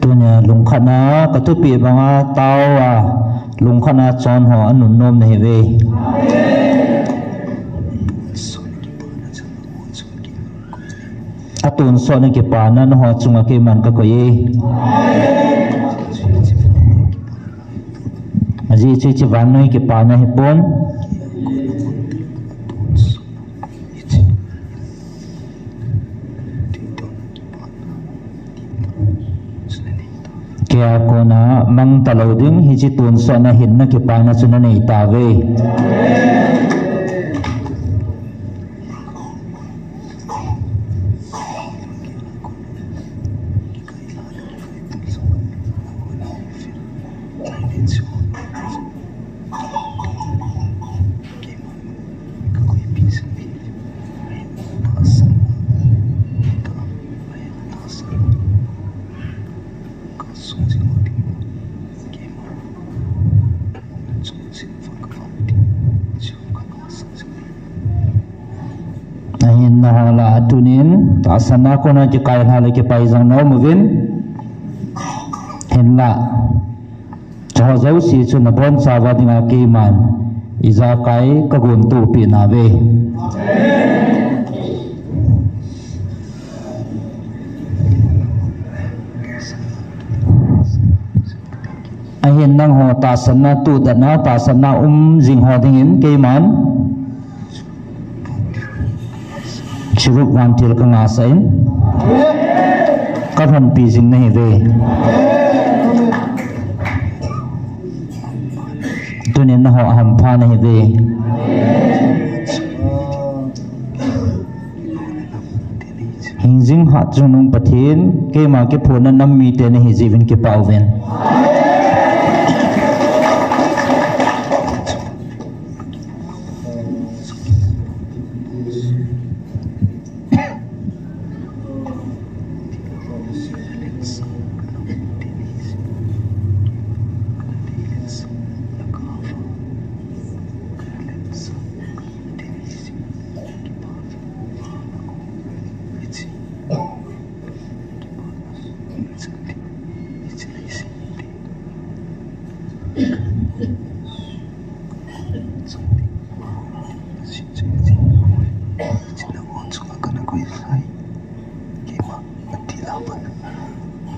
Tunia lungkhatna kathupi banga tao a, lungkhatna chon ho anunnom nahiuve. Atonsot na kipana nangho chunga keiman kakoi e. Ajeh chu hiche vannoi kipana hipon. Kei a kona mang talou ding, hiche tonsot na hinna kipana chu nanei tauve. Ahin nangho lah a tunin tahsan a kona kikai lha le kipai jong naum uvin. Hinlah, chuho jouse chu nabonchauva dinga keiman ijakai kagontopi nauve. Ahin nangho tahsanna, tudatna, tahsanna um jing ho dingin keiman Cherub vantil kangah sah in, kalhonpi jing nahiuve. Tunin nangho ahampha nahiuve. Hingjing hatchungnung Pathen, keima kiphonna nam mite nahi jeh uvin kipah uvin. Hiche nangho chunga kana koisah e. Keima ati lah a pat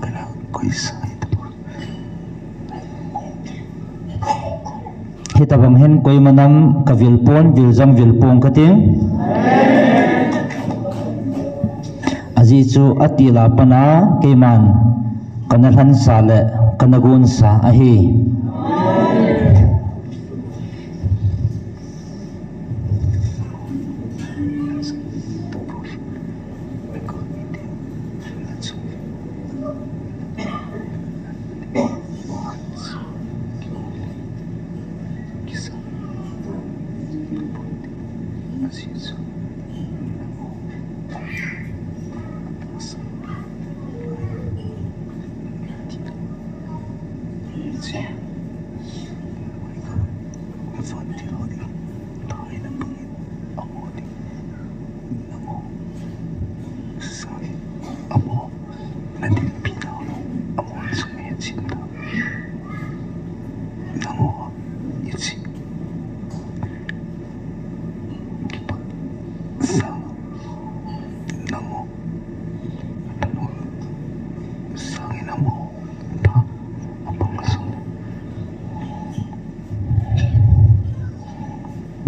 kana koisah e tapoi. Hitobang hin koima nam kavil pon, vil jong vil pon kati. Ajeh chu ati lah a pat a keiman kana lhansah le kana gonsa ahi.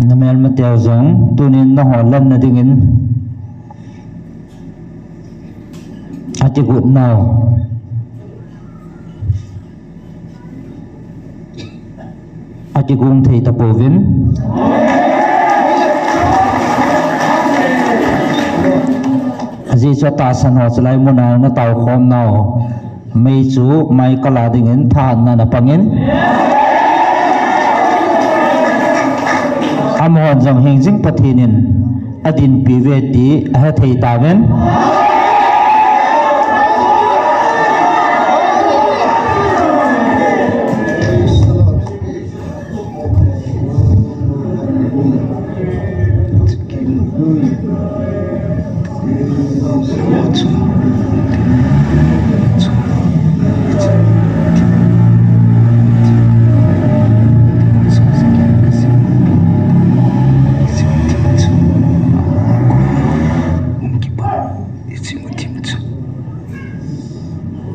Namelmateu jong tunin nangho lamna dingin ati got nau. Akigong thei tapouvin. Ajeh chu atahsan ho chulai muna natao khom nau. Mei chu mai kala dingin thahatna napangin. Amahon jong hingjing Pathen in adinpi uve ti ahethei tauvin.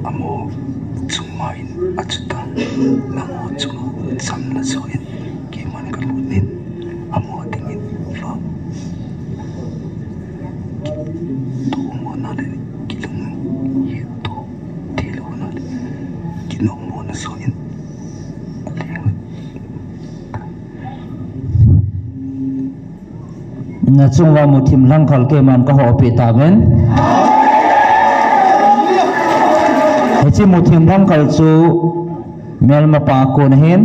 Amaho chunga achutan, nangho chunga chamna joh in, keiman kalutnin, amaho dingin vah. Kitoh mona le, kilung hitoh theilou na le, kinoh mona joh in, aleng. Nachunguva muthim lhangkhal keiman kahoupeh tauvin. Hiche muthim lhangkhal chu melmapa a kon ahin.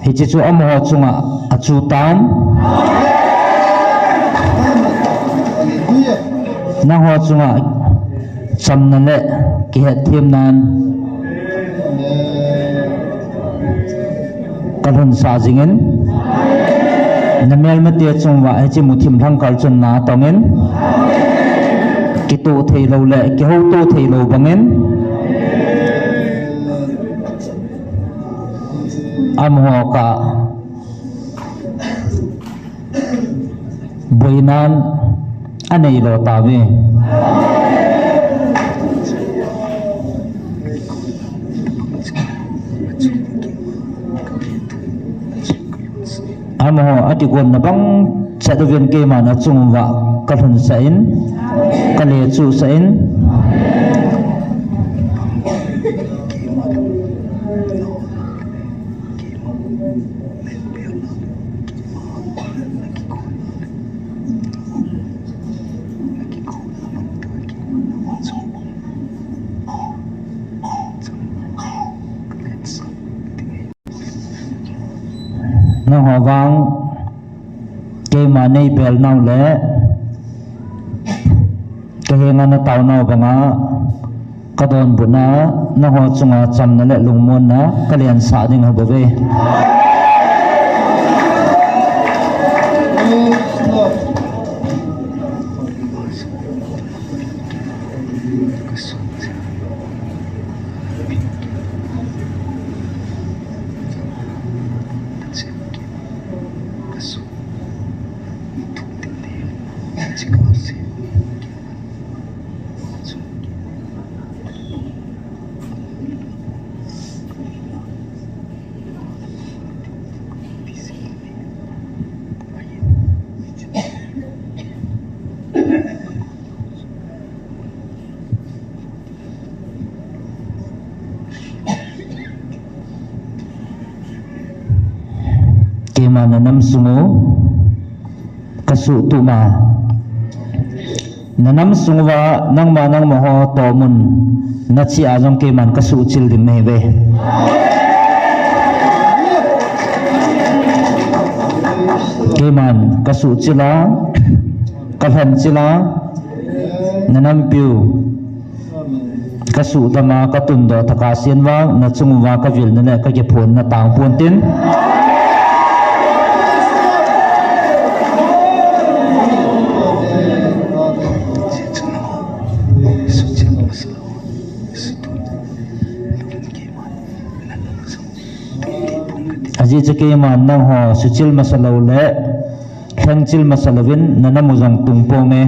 Hiche chu amaho chunga achutan. Nangho chunga chamna le kihetthemnan kalhunsah jingin, namelmate chunguva hiche muthim lhangkhal chun natongin, kitoh theilou le kihouto theilou bangin, amaho kah boinan aneilo tauve. Amaho akigonna bang chet uvin keiman achunguva kalhunsah in, kalechuhsah in. Nangho vang keima neibel nau le kahenga natao nau banga kadonbutna, nangho chunga chamna le lungmonna kalensah ding ahibouve. Na nam sung u kasuhtup ma. Na nam sung uva nangma nangma ho tomun nache a jong keiman kasuhchil ding nahiuve. Keiman kasuhchil a, kalhenchil a, na nampiu kasuhdam a, katundoh tah a sen vang, na chung uva kavilna le kakiphonna tangpon tin. Ajeh chu keiman nangho suhchil masa lou le lhengchil masa louvin na nam u jong tung ponge.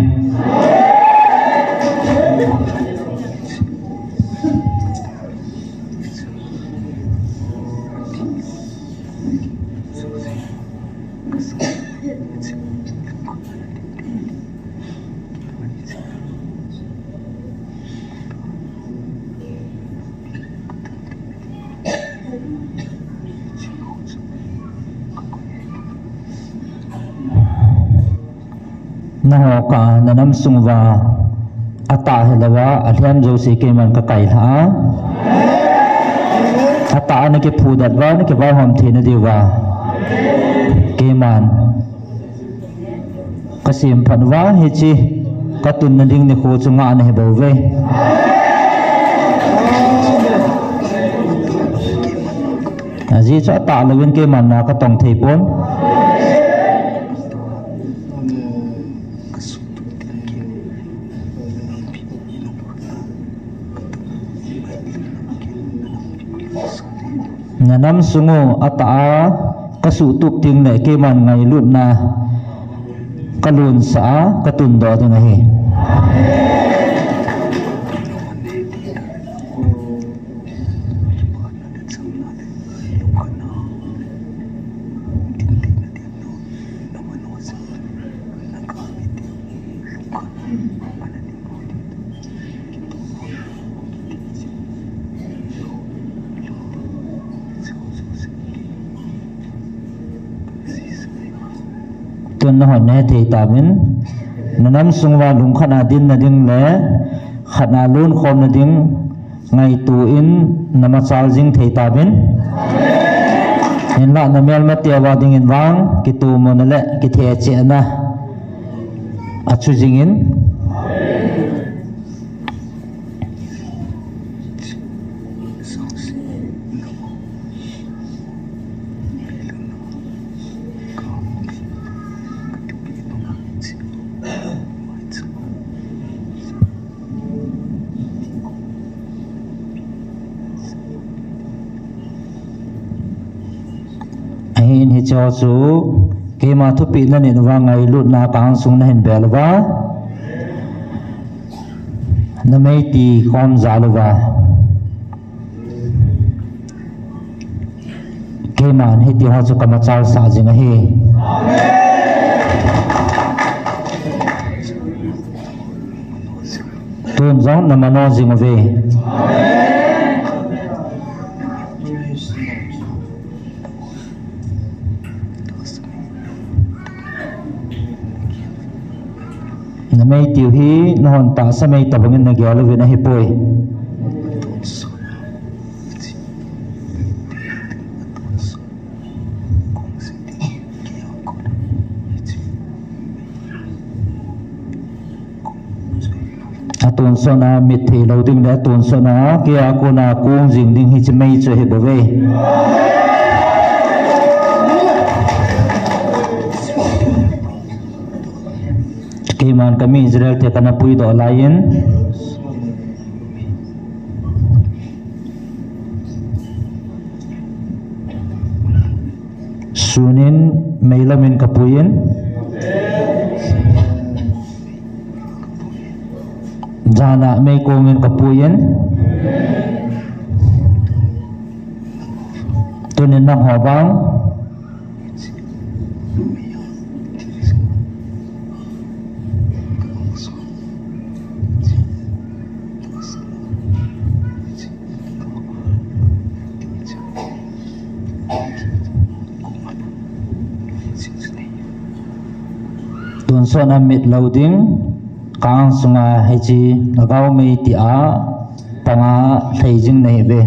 Nangho kah a na nam sung uva atah hilouva alhem jouse keiman kakailhah a, atah a nakiphudet uva nakivaihom theina diuva keiman kasemphat uva hiche katunna ding nikho chu ngah nahi bouve. Ajeh chu atah louvin keiman na katong thei pon. Na nam sung u atah a kasuhtup ding le keiman ngailutna kalonsah a katundoh ding ahi. Tun nahon nahe thei tauvin, na nam sung uva lungkhat a dinna ding le khat a lonkhomna ding ngaito in na machal jing thei tauvin. Hinlah na melmate uva dingin vang kitomona le kithechehna achu jingin. Ahin hicheho chu keima thupeh nanit uva ngailutna kang sung nahin bel uva, na meiti khom jal uva. Keiman hitiho chu kamachalsah jing ahi. Tun jong namano jing uve. Na meitiu hi nahon tahsa mei tobangin nagel uvin ahipoi. Atonsot a mit theilou ding le atonsot a keia kona kong jing ding hiche mei chu ahibouve. Keiman kami Israel te kana puidoh laiyin, sunin meilomin kapuiyin, jana meikongin kapuiyin, tunin nangho vang Tonsot a mit lou ding, ka-ang sunga hiche lhagao mei tia panga lhei jing nahiuve.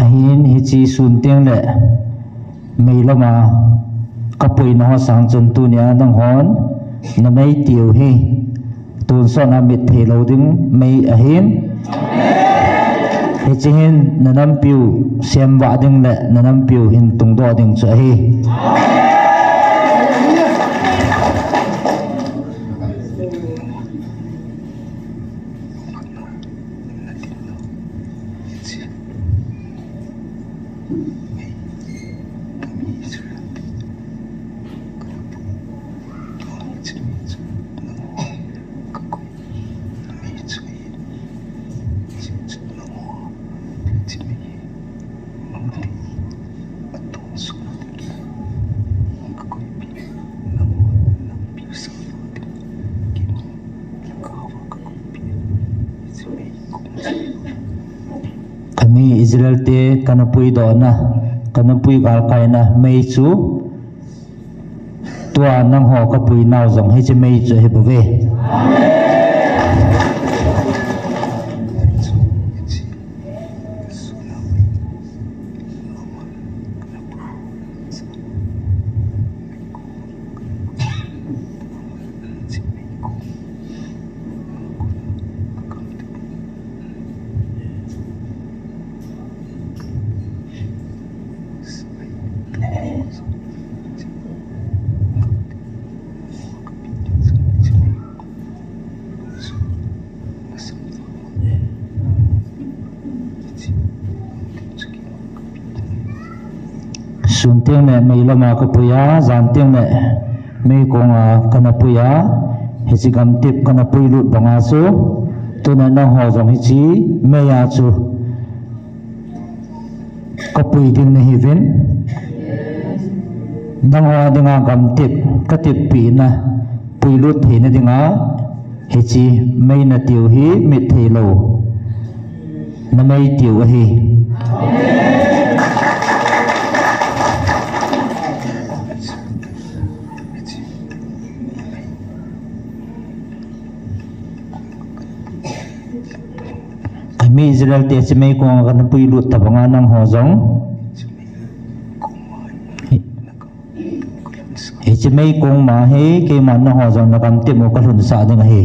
Ahin hiche sun teng le meilama kapuina ho sang chun tunia nanghon namei tiu hi tonsot a mit thei lou ding mei ahin. Hiche hin nanampiu semvah ding le nanampiu hin tungdoh ding chu ahi. Kami Israel te kana puidohna, kana pui galkaina mei chu tua nangho kapuinau jong hiche mei chu ahibouve. Sun teng le meilama kapuiya, jan teng le meikonga kana puiya, hiche gamtep kana puilut banga chu, tuna nangho jong hiche meiya chu kapui ding nahiuvin. Nangho dinga gamtep kateppina puilut theina dinga hiche mei natiu hi mit thei lou namei tiu ahi. Kami Israel te hiche meikonga kana puilut tabanga nangho jong hiche meikong ma hi keiman nangho jong nagamtep u kalhunsah ding ahi.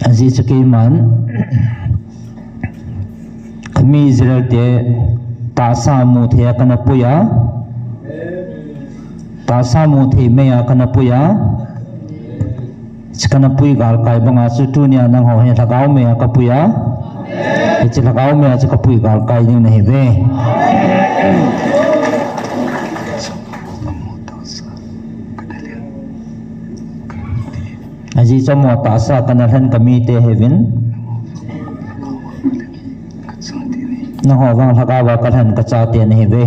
Ajeh chu keiman kami Israel te tahsa mu thei a kana puiya, tahsa mu thei meiya kana puiya, hiche kana pui galkai banga chu tunia nangho hi lhagao meiya kapuiya, hiche lhagao meiya chu kapui galkai ding nahiuve. Ajeh chu amaho tahsa kana lhen kamite ahiuvin. Nangho vang lhagaova kalhen kachate nahiuve.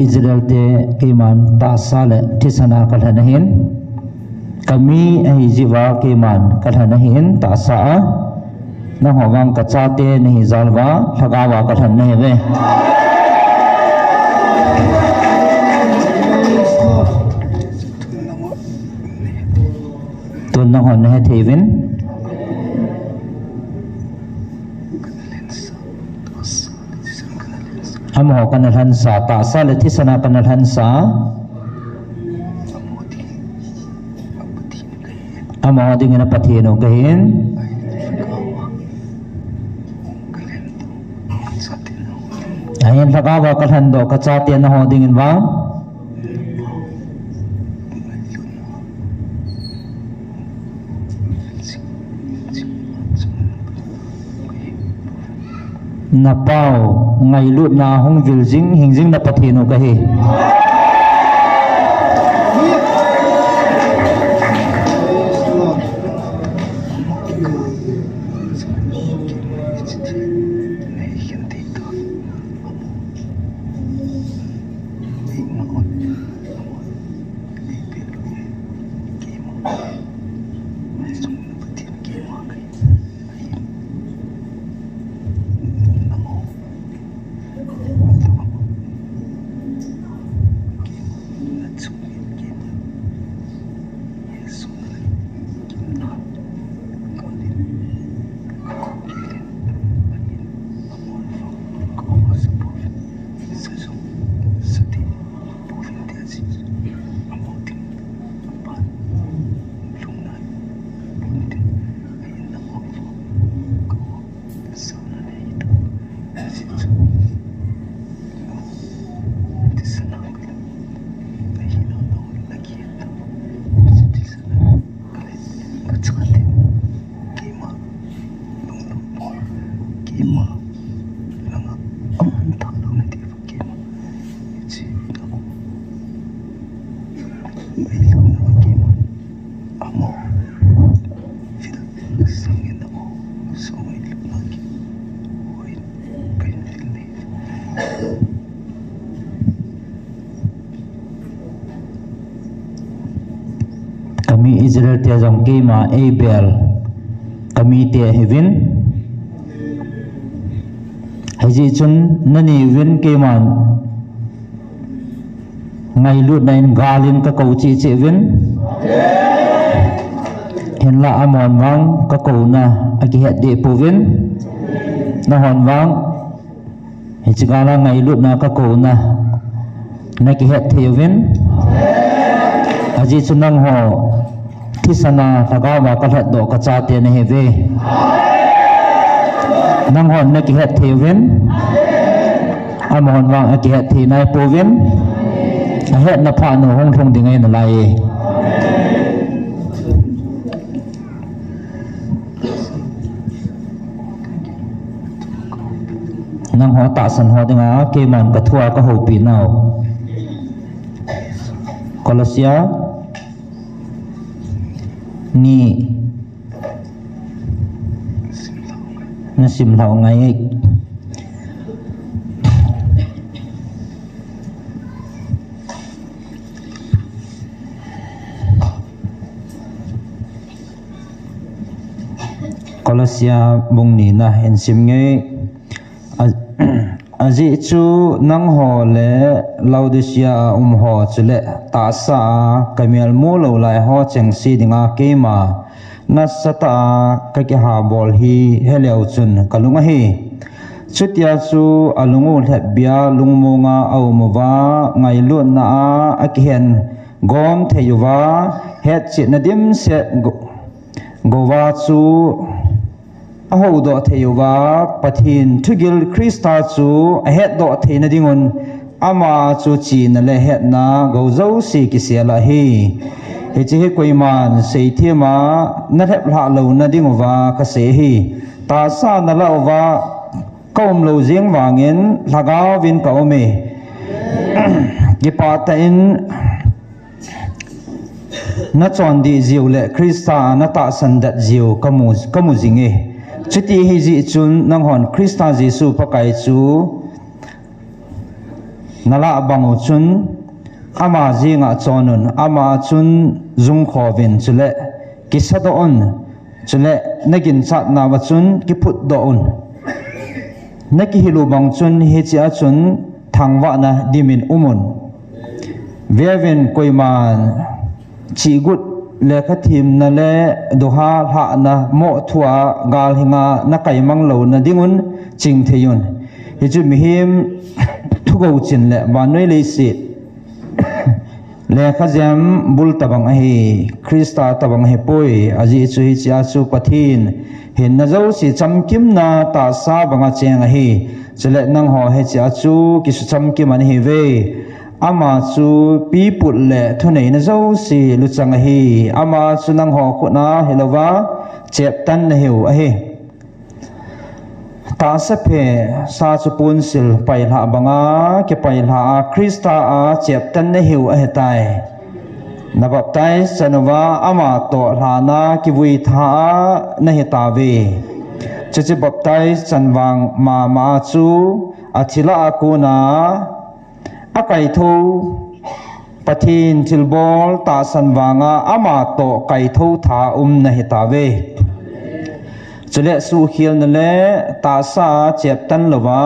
Israel te keiman tahsa le thisan a kalhen ahin. Kami ahi jeh uva keiman kalhen ahin tahsa a. Nangho vang kachate nahi jal uva, lhagao a kalhen nahiuve. Tun nanghon nahe thei uvin. Amaho kana lhansa, tahsa le thisan a kana lhansa. Amaho dingin a Pathen u kahin. Ahin lhagao a kalhen doh kachate naho dingin vang. Napao ngailutna hung vil jing, hing jing na Pathen u kahi. Kami Israel te jong keima eibel kami te ahiuvin. Hijeh chun nani uvin keiman ngailutna in galin kakou cheh cheh uvin. Hinlah amahon vang kakouna akihet deh pouvin. Nahon vang hiche gal a ngailutna kakouna nakihet thei uvin. Ajeh chu nangho thisan a lhagao a kalhat doh kachate nahiuve. Nanghon nakihet thei uvin. Amahon vang akihet thei nai pouvin. Ahetna phat u hung lhung ding ahi nalai e. Nangho tahsan ho dinga keiman kathua kahoupi nau. Kolosia ni nasim lhau ngai. Kolosia bung ni na hin sim nge. A, ajeh chu nangho le Laodicea a um ho chule tahsa a kamel mu lou lai ho chengse dinga keima nasatah a kakihabol hi heleu chun kalung ahi. Chutia chu alung u lhepbia lungmonga aum uva, ngailutna a akihen gom thei uva, hetchetna dimset go-, gouva chu ahoudoh thei uva, Pathen thugil Christa chu ahetdoh theina dingun ama chu chihna le hetna gou jouse kisel ahi. Hiche hi koiman seithem a nalhep lhah louna dinguva kasei ahi. Tahsa nalah uva kaum lou jeng vangin lhagao vin kaum e. Kipah tah in nachondih jiu le Christa natahsan dat jiu kamu, kamu jing e. Chuti ahijeh chun nanghon Christa Jesu Pakai chu nalah bang u chun, ama jeng a chon un, ama chun jungkhovin, chule kisadoh un, chule naginchat nauva chun kiphutdoh un. Nakihil u bang chun hichea chun thangvahna dimin um un. Veuvin, koiman chihgut, lekhathimna le duha lhahna moh thua galhinga nakaimang louna dingun chingthei un. Hichu mihem thugouchin le vannoi leiset lekhajem bul tabang ahi, Christa tabang ahipoi. Ajeh chu hichea chu Pathen hinna jouse chamkimna tahsa banga cheng ahi. Chule nangho hichea chu kisuchamkim anahiuve. Ama chu piput le thuneina jouse luchang ahi. Ama chu nangho khutna hilouva cheptan nahiu ahi. Tahsa phesa chu ponsil pailhah banga kipailhah a Christa a cheptan nahiu ahitai. Nabaptize chan uva ama toh lhana kivui tha a nahitauve. Chuche baptize chanvang mama chu athi lah a kona akaithou Pathen thilbol tahsan vanga ama toh kaithou tha um nahitauve. Chule suhkhelna le tahsa cheptan louva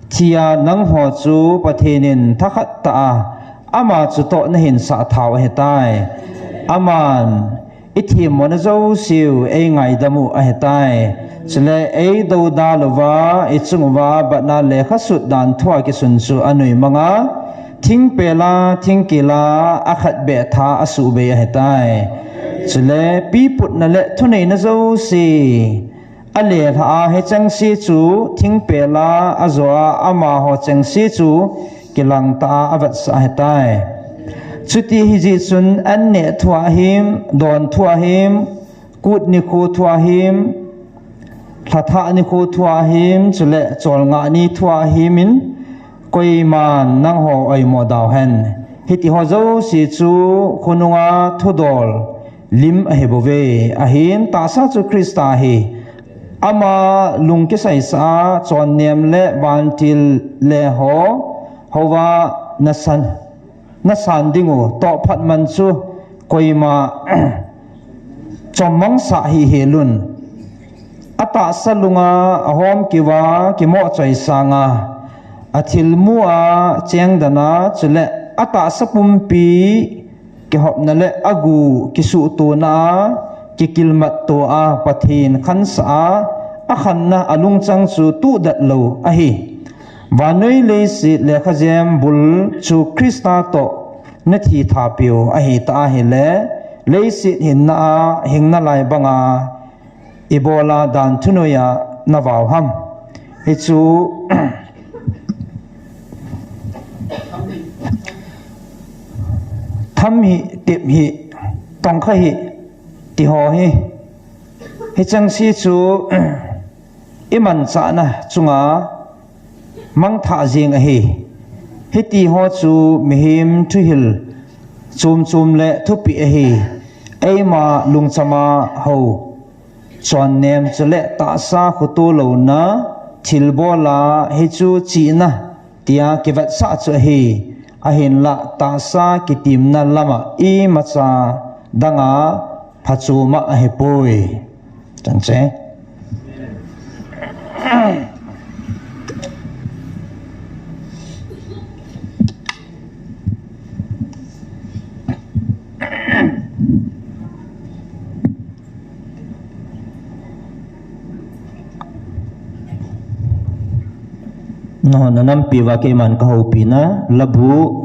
thia nangho chu Pathen in thakhat tah a ama chutoh nahinsah thau ahitai. Aman ithemmona jouseu eingaidam u ahitai. Chule eidoudal uva ichung uva batna lekhasut dan thua kisun chu anoimanga, thingpel a thingkil a akhat beh tha asuhbei ahitai. Chule piputna le thuneina jouse alelhah a hichengse chu thingpel a ajo a amaho chengse chu kilangtah a avetsah ahitai. Chuti hijeh chun anneh thua him, don thua him, kut nikho thua him, lhathah nikho thua him, chule cholngah ni thua himin koiman nangho oimo dauhen. Hitiho jouse chu khonunga thudol lim ahibouve. Ahin tahsa chu Christa ahi. Ama lungkisaisa a chonnem le vantil leho houva nasan, nasan dingu tohphat man chu koima chommangsah hihel un. Atahsa lunga ahomkiuva kimohchoi sanga athilmu a chengdana chule atahsa pumpi kihopna le agu kisuhtona a kikilmatto a Pathen khansah a akhanna alungchang chu tuhdet lou ahi. Vannoi leiset lekhajem bul chu Christa toh nathithapeu ahitah ahile, leiset hinna a hingnalai banga ibola dan thunoiya navau ham? Hichu tham hi, tep hi, tongkha hi, tiho hi, hichengse chu imanchahna chunga mangthah jeng ahi. Hitiho chu mihem thuhil chomchom le thupeh ahi. Eima lungchama hou chonnem chule tahsa khoto louna thilbola hichu chihna tia kivetsah chu ahi. Ahinla tahsa kitimna lama imacha danga phachoma ahipoi. Chang che. Nangho nanampiuva keiman kahoupina, Labu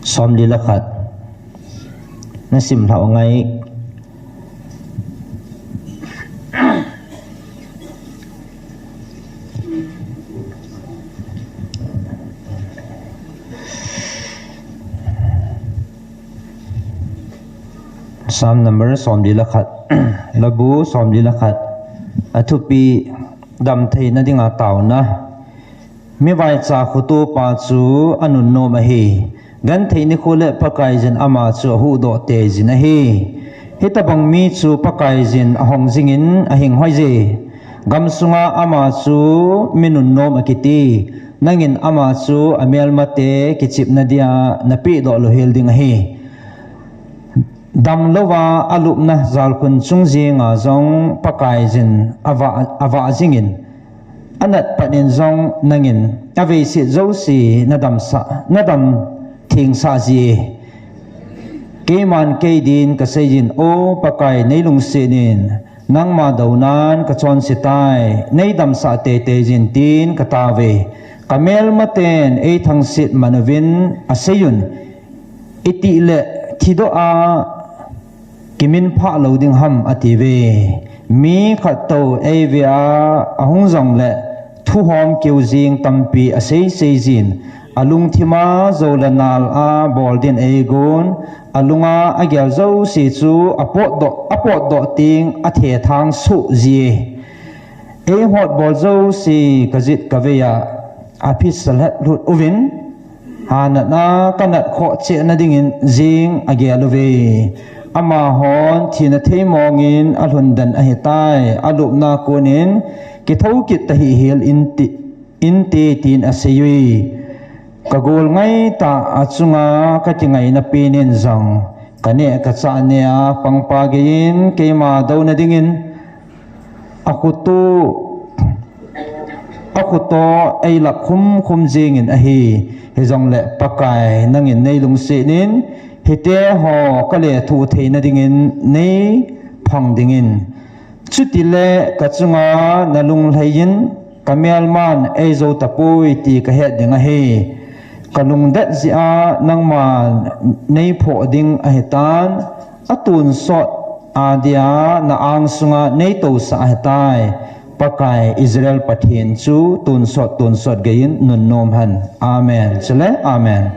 somli le khat. Nasim lhau ngai. Psalm number somli le khat. Labu somli le khat. Athupi, damtheina dinga taona. Mivaicha khotopa chu anunnom ahi. Genthei nikho le Pakaiyin ama chu ahuhdoh teijin ahi. Hitobang mi chu Pakaiyin ahong jingin ahing hoije. Gamsunga ama chu mi nunnom akiti, nangin ama chu amelmate kichepna dia napehdoh louhel ding ahi. Damlouva alupna jalkhun chung jenga jong Pakaiyin avah, avah jingin, anatpatnin jong nangin aveiset jouse nadamsah, nadam thengsah jie. Keiman keidin kaseijin, O Pakai, neilungsetin, nangma dounan kachonsetai, neidamsah teitei jin tin kataove. Kamelmaten eithangset manuvin aseiyun, itile thidoh a kiminphah lou ding ham atiuve. Mi khattou eiveha ahung jongle thuhom keujing tampi aseiseijin, alungthima joule nal a bol din eigon, alunga agel jouse chu apotdoh, apotdoh teng athethang soh jie. Eihotbol jouse kajet kaveiya aphisalhet lhut uvin, hanatna kanat khoh chehna dingin jing agel uve. Amahon thina theimongin alhundan ahitai, alupna konin kithou kit tahih hel inte, inte tin aseiyui. Kagol ngaitah achunga kakingaina penin jong kaneh kachah nea pangpa geiyin keima douna dingin akhuto, akhuto eilap khumkhum jingin ahi. Hijongle Pakai, nangin neilungsetin, hiteho kalethuh theina dingin neiphang dingin. Chutile kachunga nalunglhaiyin, kamelman eijou tapoi ti kahet ding ahi. Kalungdet jeh a nangman neiphoh ding ahitan, atonsot adia na-angsunga neitousah ahitai. Pakai Israel Pathen chu tonsot tonsot geiyin nunnom hen. Amen. Chule, amen.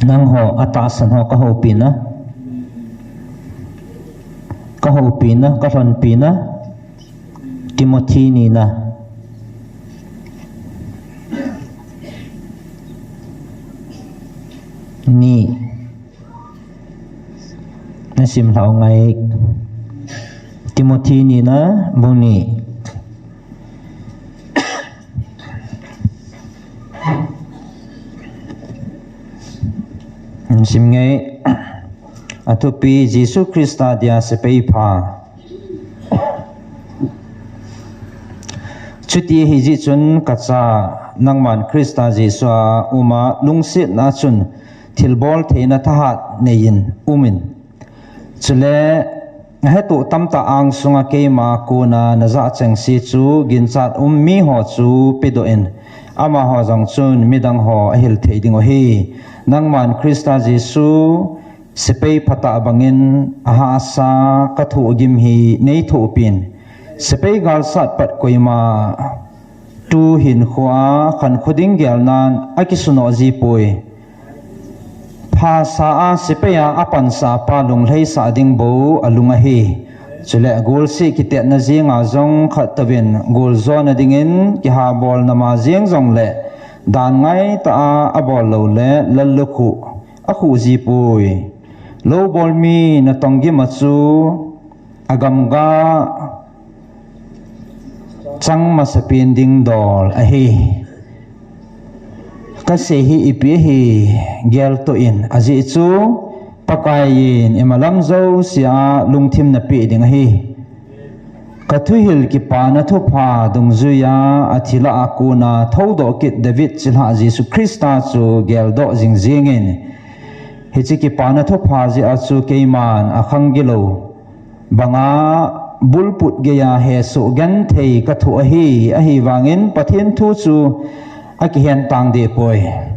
Nangho atahsan ho kahoupina, kahoupina, kalhonpina, Timothy nina. Ni. Nasim lhau ngai. Timothy nina bung ni. Nasim ngai. Athupi Jesu Christa dia sepai pha. Chuti ahijeh chun kacha, nangman Christa Jesu a uma lungsetna chun thilbol theina thahat neiyin umin. Chule, hetoh tamtah angsunga keima kona najah chengse chu ginchat um miho chu pedoh in, amaho jong chun midang ho ahil thei dingu ahi. Nangman Christa Jesu sepai phatah bangin ahahsa kathohgim hi neithohpin. Sepai galsat pat koima tu hinkhoa khankho ding gelnan akisunoh jipoi. Phasa a sepai a apansa pa lunglhaisah ding bou alung ahi. Chule golseh kitetna jenga jong khattouvin goljona dingin kihabolna ma jeng jongle dan ngaitah a abol loule lallukhuh akhuh jipoi. Loubol mi natonggim a chu agamga chang masapen ding dol ahi. Kasei hi ipi ahi geltoh in, ajeh chu Pakaiyin imalam jousea lungthim napeh ding ahi. Kathuhil kipana thupha dungjuia athi lah a kona thoudoh kit David chilhah Jesu Christa chu geldoh jingjingin, hiche kipana thupha jeh a chu keiman akhang gilou banga bulput geiya hesoh genthei kathoh ahi, ahivangin Pathen thu chu akihen tang dehpoi.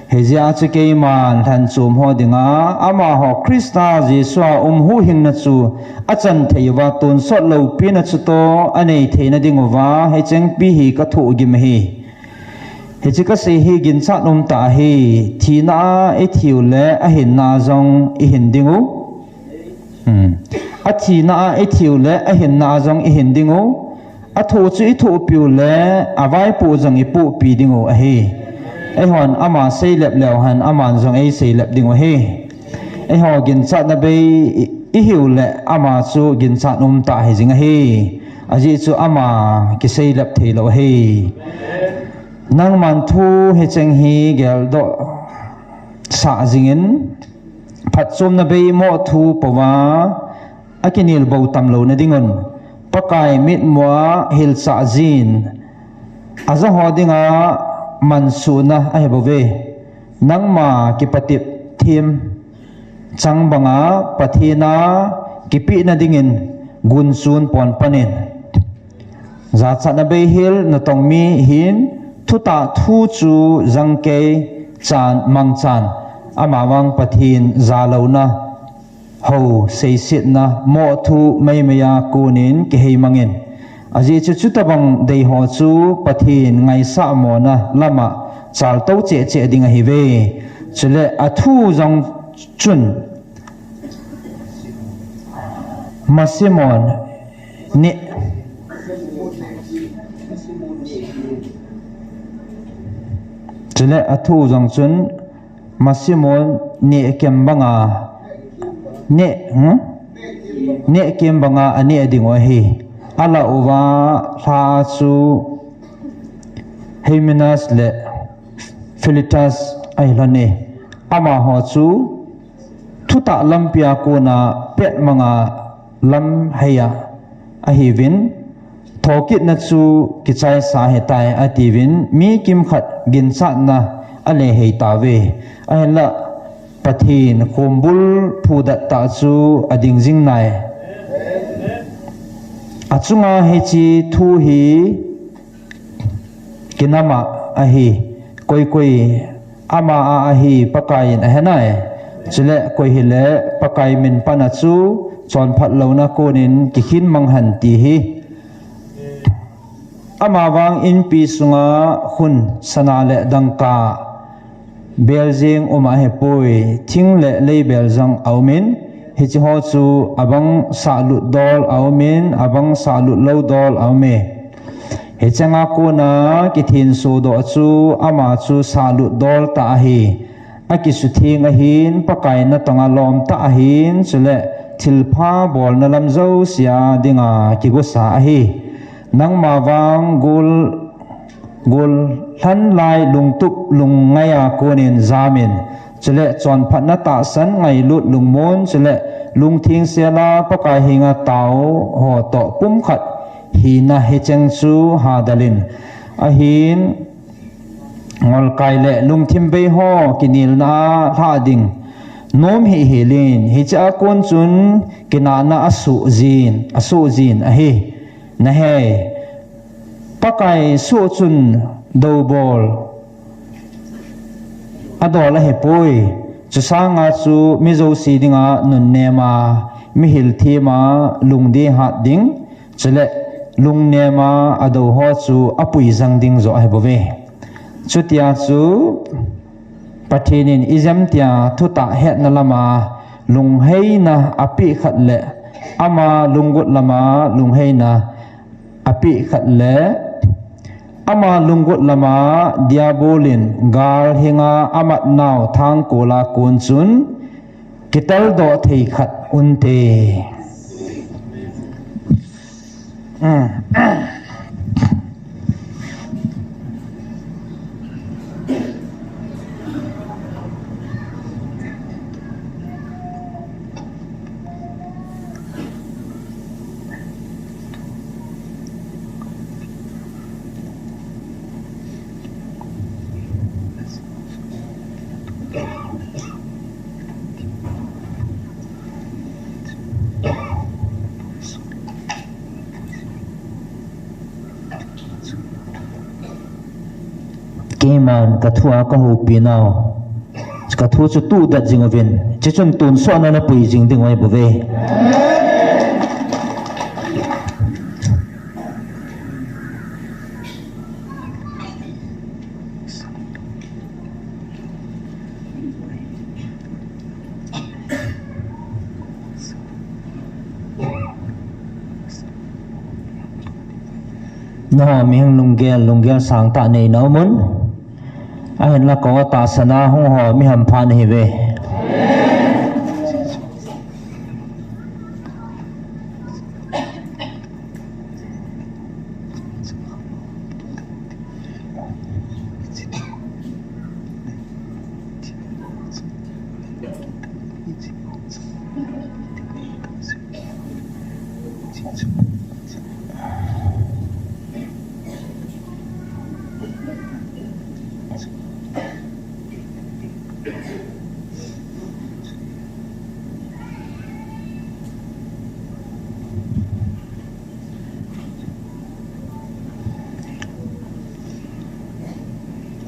Hijeh a chu keiman lhanchom ho dinga, amaho Christa Jesu a um huhhingna chu achan thei uva, tonsot loupina chutoh anei theina dinguva, hichengpi hi kathohgim ahi. Hiche kasei hi ginchat umtah ahi, thina a ithiu le ahinna a jong ihin dingu. Hmm. Athina a ithiu le ahinna a jong ihin ding u. Athoh chu ithohpiu le avaipoh jong ipohpi ding u ahi. Eihon ama seilep leu hen aman jong eiseilep ding u ahi. Eiho ginchatna bei i, ihiu le ama chu ginchat umtah hijing ahi. Ajeh chu ama kiseilep theilou ahi. Nangman thu hicheng hi geldoh sah jingin, phatchomna bei moh thu pouva akinel bou tam louna dingun, Pakai mitmua hilchah jin, ajaho dinga mansuhna ahibouve. Nangma kipatep them chang banga Pathen a kipehna dingin gunchun pon panin. Jachatna beihel natong mi hin thutah thu chu jangkei chan mangchan, amavang Pathen jalouna ho seisetna moh thu meimei a konin kiheimangin. Ajeh chu chutobang deiho chu Pathen ngaisah mona lama chaltou cheh cheh ding ahiuve. Chule athu jong chun Masimon neh. Chule athu jong chun Masimon nehkem banga neh, hmm? Nehkem banga aneh ding u ahi. Alah uva lha chu Hymenaeus le Philetus ahilhon e. Amaho chu thutah lampia kona petmanga lamheiya ahiuvin, thokitna chu kichaisa ahitai atiuvin, mi kimkhat ginchatna alehei tauve. Ahinla Pathen khombul phudat tah chu ading jing nai. Achunga hiche thu hi kinama ahi, koi koi ama a ahi Pakaiyin ahenai. Chule koi hile Pakai min pana chu chonphat louna konin kikhin mang hen ti hi. Amavang inpi sunga khun sana le dangka beljing um ahipoi, thing le lei bel jong aumin, hicheho chu abang sahlut dol aumin, abang sahlut lou dol aume. Hicheng a kona kithensodoh chu ama chu sahlut dol tah ahi. Akisutheng ahin, Pakai natonga lom tah ahin, chule thilpha bolna lam jousea dinga kigosa ahi. Nangma vang gol, gollhan lai lungtup lungngai a konin jamin, chule chonphatna tahsan ngailut lungmon, chule lungtheng sela Pakai henga tao ho toh pumkhat hina hicheng chu hadalin. Ahin, ngolkai le lungthim bei ho kinelna a lhah ding nom hih helin, hiche a kon chun kinahna asuh jin, asuh jin ahi. Nahei, Pakai suh chun doubol adol ahipoi. Chusanga chu mi jouse dinga nunnema, mi hilthema, lungdei hat ding, chule lungnema adou ho chu apui jang ding joh ahibouve. Chutia chu Pathen in ijemtia thutah hetna lama lungheina apeh khat le, ama lunggot lama lungheina apeh khat le, ama lunggot lama Diabol in gal henga amatnau thangkol a kon chun kitaldoh thei khat unte. Keiman kathua kahoupi nau, kathu chu tudet jing uvin, chuchun tonsotna napui jing ding u ahibouve. Nangho mihing lunggel, lunggel sangtah neina umun. Ahinla kou a tahsan a hung ho mi hampha nahiuve.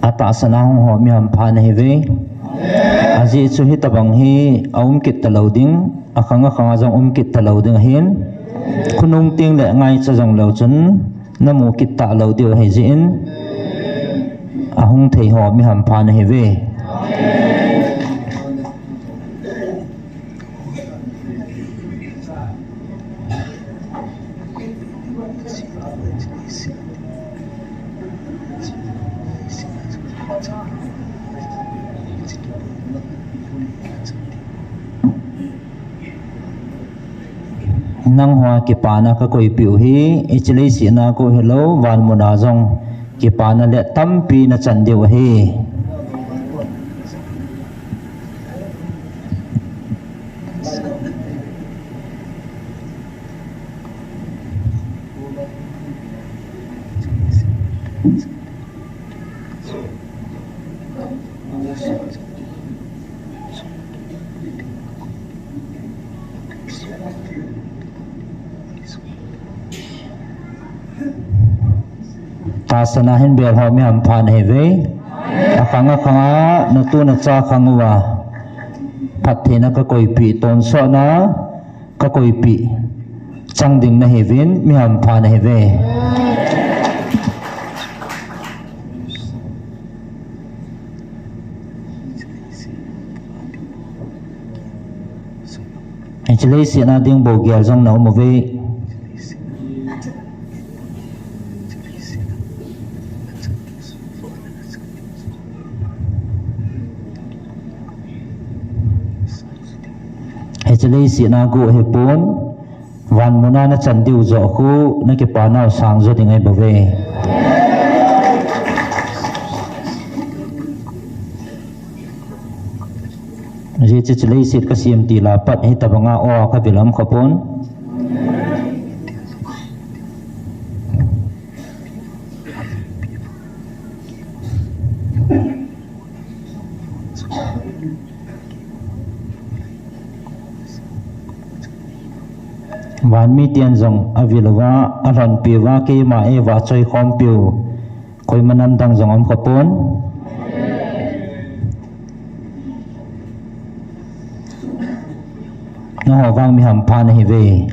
Atahsan a hung ho mi hampha nahiuve. Ajeh chu hitobang hi aum kit talou ding, akhang akhang a jong um kit talou ding ahin. Khonung tengle ngaicha jong leu chun namu kit talou diu ahi jeh in, ahung thei ho mi hampha nahiuve. Nangho a kipana kakoipeh u hi, hiche leiset a kou hilou, van mun a jong kipana le tampi nachan diu ahi. Tahsan a hin bel ho mi hampha nahiuve. Akhang akhang a natu nacha khang uva phattheina kakoipeh, tonsot na kakoipeh chang ding nahiuvin, mi hampha nahiuve. Hiche leiset a ding bou gel jong naum uve. Hiche leiset a kou hipon, van mun a nachan diu joh khu, nakipanau sang jo ding ahi bouve. Ajeh chu hiche leiset kasem til a pat hitobang a o kavil um khapon. Van miten jong avil uva, alhonpi uva, keima eivahchoi khompiu koima namdang jong um khapon. Nangho vang mi hampha nahiuve.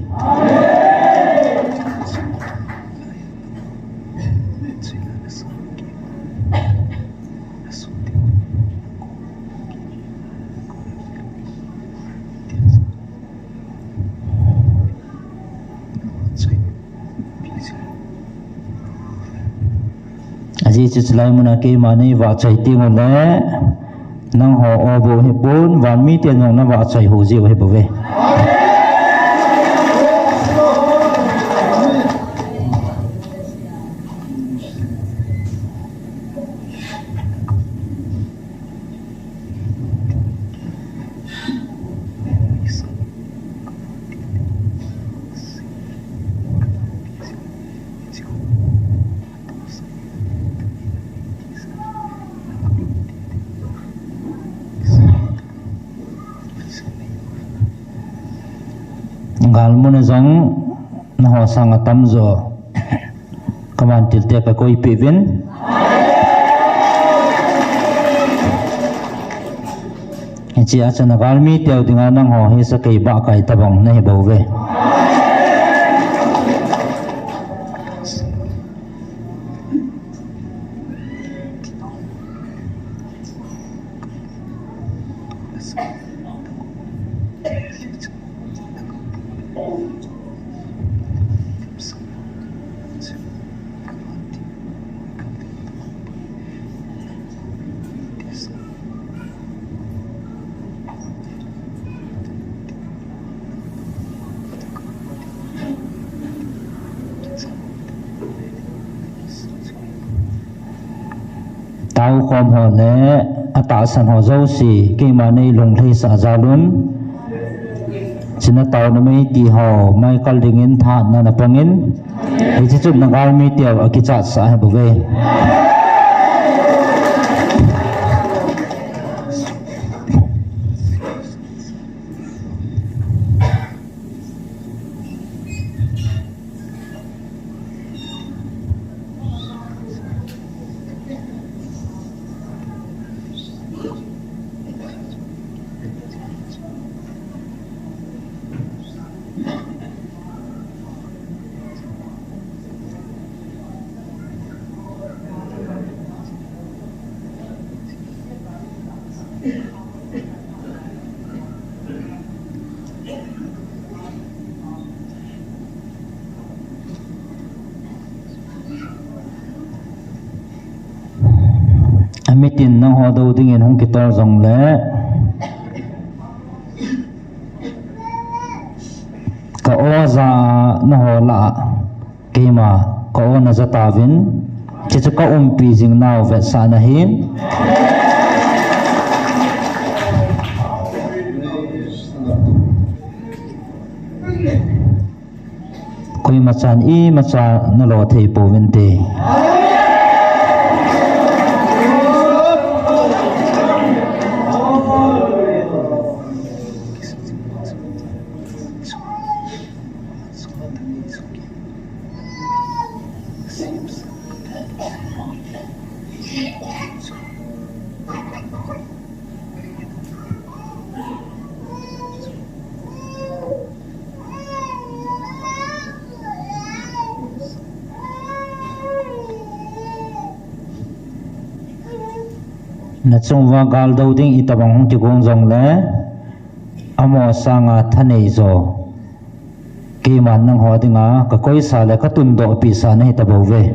Ajeh chu chulai mun a keima neivahchoi teng uleh, nangho o bou hipon, van miten jong navahchoi hou jiu ahi bouve. Galmun a jong nangho sanga tamjo kavantil te kakoipeh uvin. Hiche a chun agalmi teu dinga nangho hi sakei bahkai tobang nahi bouve. Tao khom ho le atahsan ho jouse, keima nei lunglhaisah jal un. Chuna taona meiti ho, mai kal dingin thahatna na pangin, hiche chun na galmi teu akichat sah ahi bouve. Amitin nangho dou dingin hung kitol jongle, ka o ja a nangho lah a keima ka o na ja tauvin, hiche chu ka umpi jing nau vetsahna ahi. Koima chan imacha na lo thei pouvinte. Na chung uva gal dou ding itobang hung kigong jongle, amaho sanga thanei jo keiman nangho dinga ka koisa le ka tundoh pisa nahi tabouve.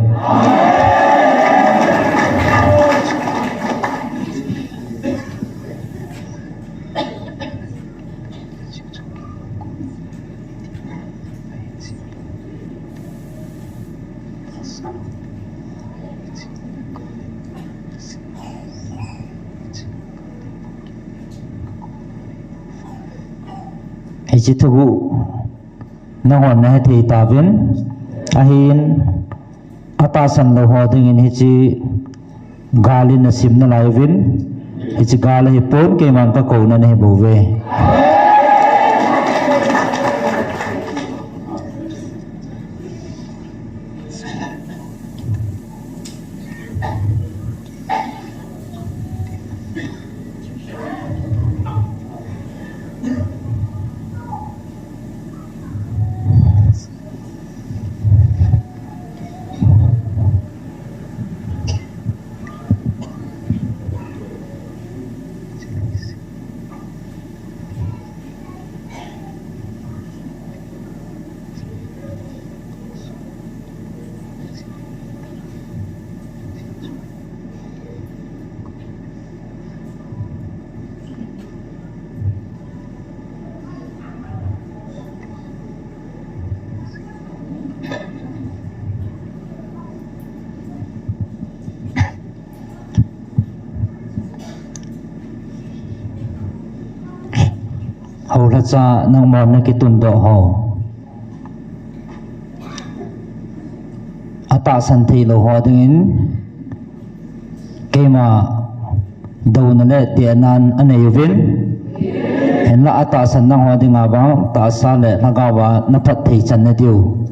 Hiche thuguh nanghon nahe thei tauvin, ahin atahsan lou ho dingin hiche gal in nasim nalai uvin, hiche gal ahipon keiman ka kouna nahi bouve. Houlhacha nangman nakitundoh ho, atahsan theilou ho dingin keima douna le tehnan anei uvin, hinla atahsan nangho dinga vang tahsa le lhagaova naphatthei channa diu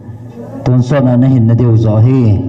tonsot a nahinna diu joh ahi.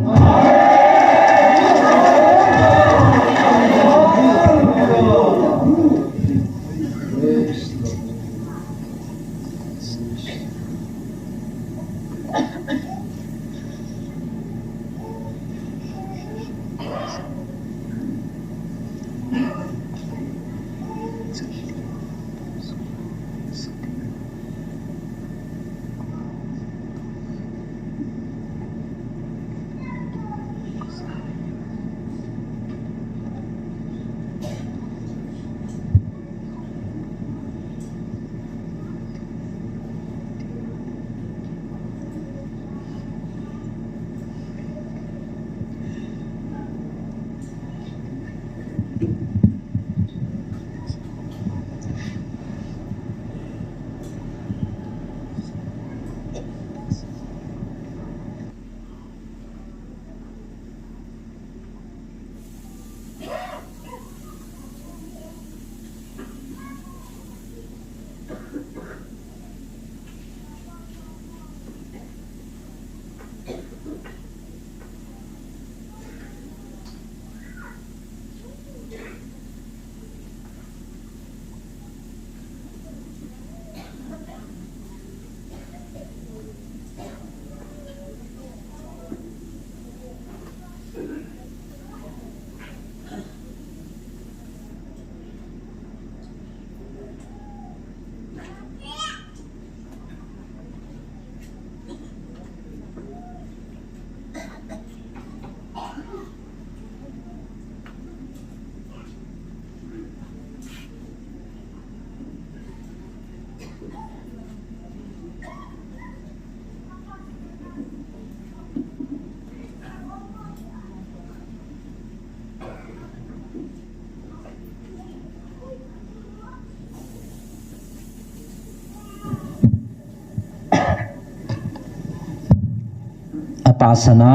Atahsan a,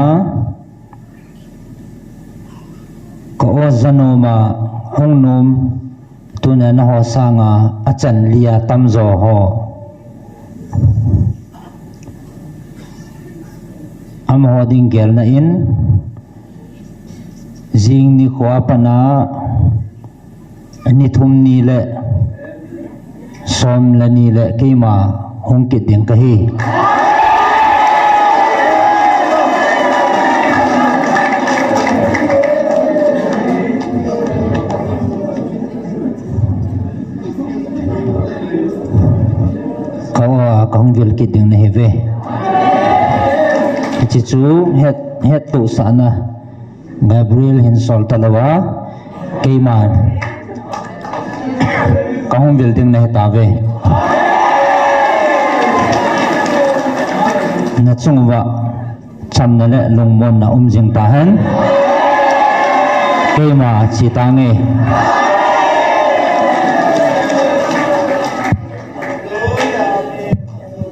ka oja nom a hung nom, tuna naho sanga achan lia tamjo ho. Amaho ding gelna in, jing nikho a pat a, ni thum ni le som le ni le keima hung kit ding kahi. Ka, ka hung vil kit ding nahi ve. Hiche chu het, hettohsahna Gabriel hin sol talou a, keima ka hung vil ding nahi tave. Na chung uva chamna le lungmonna um jing tahen. Keima che tange.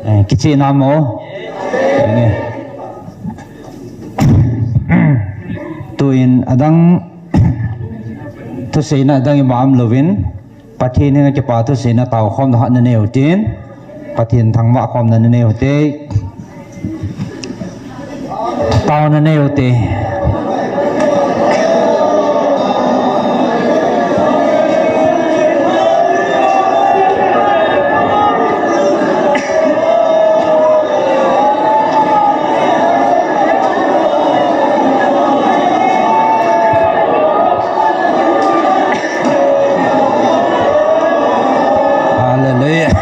Eh, kiche namo. Enge. Tuin adang thuseina adang ima um louvin, Pathen henga kipa thuseina taokhomna khat nanei utin, Pathen thangvah khomna nanei ute. Taona nei ute. Hallelujah.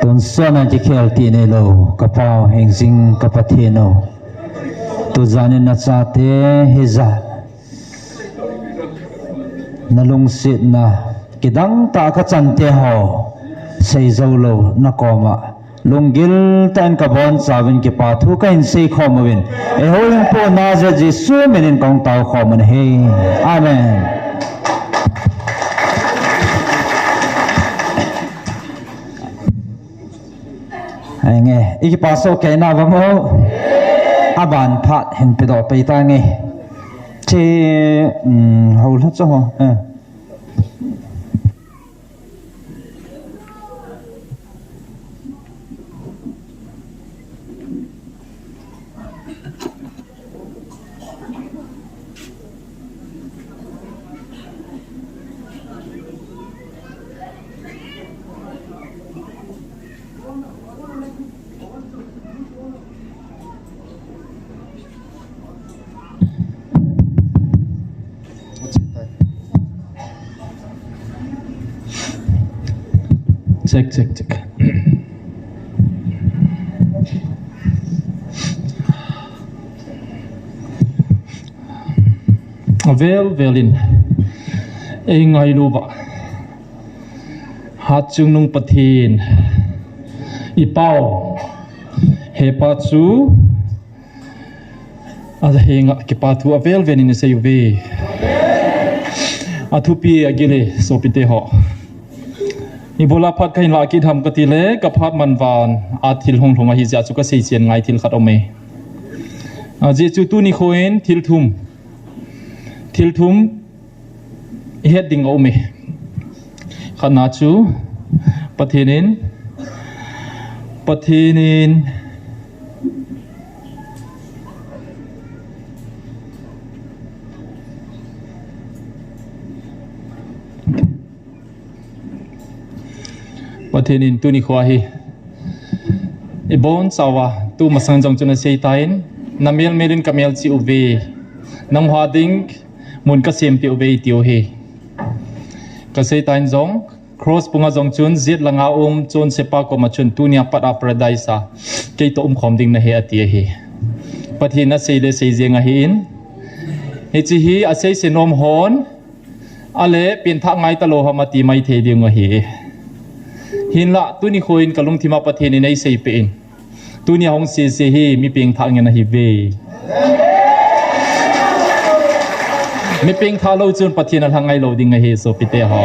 Tonsot a kikhel ti neilou, ka Pa u, hingjing ka Pathen u. Tujan in nachate hijat nalungsetna kidang tah a kachante ho seijou lou nakoma lunggil tah in kabonchauvin kipa thu kahin seikhom uvin. Eiho hingpu Nazareth Jesu min in kahung taokhom u ahi. Amen. Henge, ikipa soh kei na vang o. Aban phat hin pedoh pei tange. Che, um, hou lha cho ho. Eh. Check, check, check. Avel vel in eingailu uva Hatchungnung Pathen, i Pa u, Hepa chu ahenga kipa thu avel vel in isei uve. Athupi agil e sopite ho. Ibola phat kahin lah kit ham kati le, ka phat man vang a thil hung lhung ahi jeh chun kasei chen ngai thil khat aume. Ajeh chu tuni nikho in thil thum, thil thum ihet ding aume. Khatna chu Pathen in, Pathen in Pathen in tuni nikho hi ibonchauva tumasang jong chun asei tan, na mel mel in ka mel cheh uve, nangho ding mun ka sempeh uve ati u ahi. Kasei tan jong, cross punga jong chun, jet langa um chonsepa koma chun, tunia pat a paradise a kei toh umkhom ding nahi ati ahi. Pathen in asei le sei jeng ahin, hiche hi asei se nom hon, ale pengthah ngai talou ham ati mai thei ding ahi. Hinlah tuni nikho in ka lungthim a Pathen in eisei peh in, tunia hung sese hi mi pengthah ngen ahi ve. Mi pengthah lou chun Pathen alha ngai lou ding ahi sopite ho.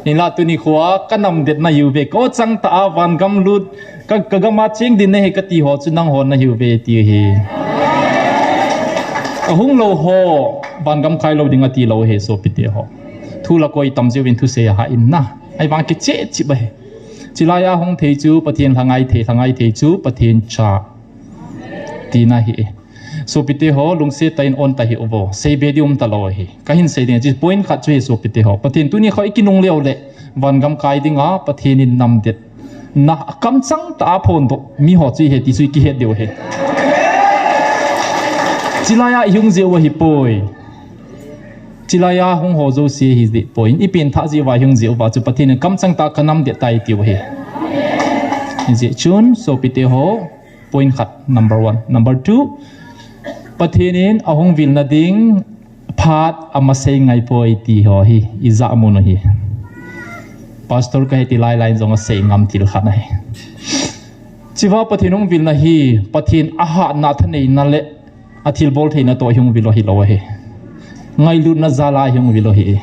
Hinlah tuni nikho a ka namdet nahi uve, ka ochang tah a vangam lut, ka, ka gam a cheng ding nahi kati ho chu nangho nahi uve ti ahi. Ahung lou ho vangam kai lou ding ati lou ahi sopite ho. Thu la koi tam jeh uvin thusei ahah in na. Ahivang kicheh cheh ahi. Chulai a hung thei chu Pathen lha ngai thei, lha ngai thei chu Pathen cha tina ahi. Sopite ho, lungset tah in on tahih uvo. Sei be ding um talou ahi. Kahin sei ding, hiche point khat chu ahi sopite ho. Pathen tuni nikho i kinungle uleh vangam kai dinga Pathen in namdetna akamchang tah a phondoh miho chu ihe ti chu i kihet diu ahi. Chulai a i hung jeh u ahipoi. Chulai a hung ho jouse hi jeh poi. I pengthah jeh uva i hung jeh uva chu Pathen in kamchang tah a ka namdet tai ati u ahi. Hijeh chun sopite ho, point khat, number one. Number two, Pathen in ahung vilna ding phat amasei ngai poi ti ho hi ija mun u ahi. Pastor kahi ti lai lai jong asei ngam thil khat ahi. Chuva Pathen hung vilna hi Pathen ahatna, thaneina le athilbol theina toh hung vil u ahilou ahi. Ngailutna jal a hung vil u ahi.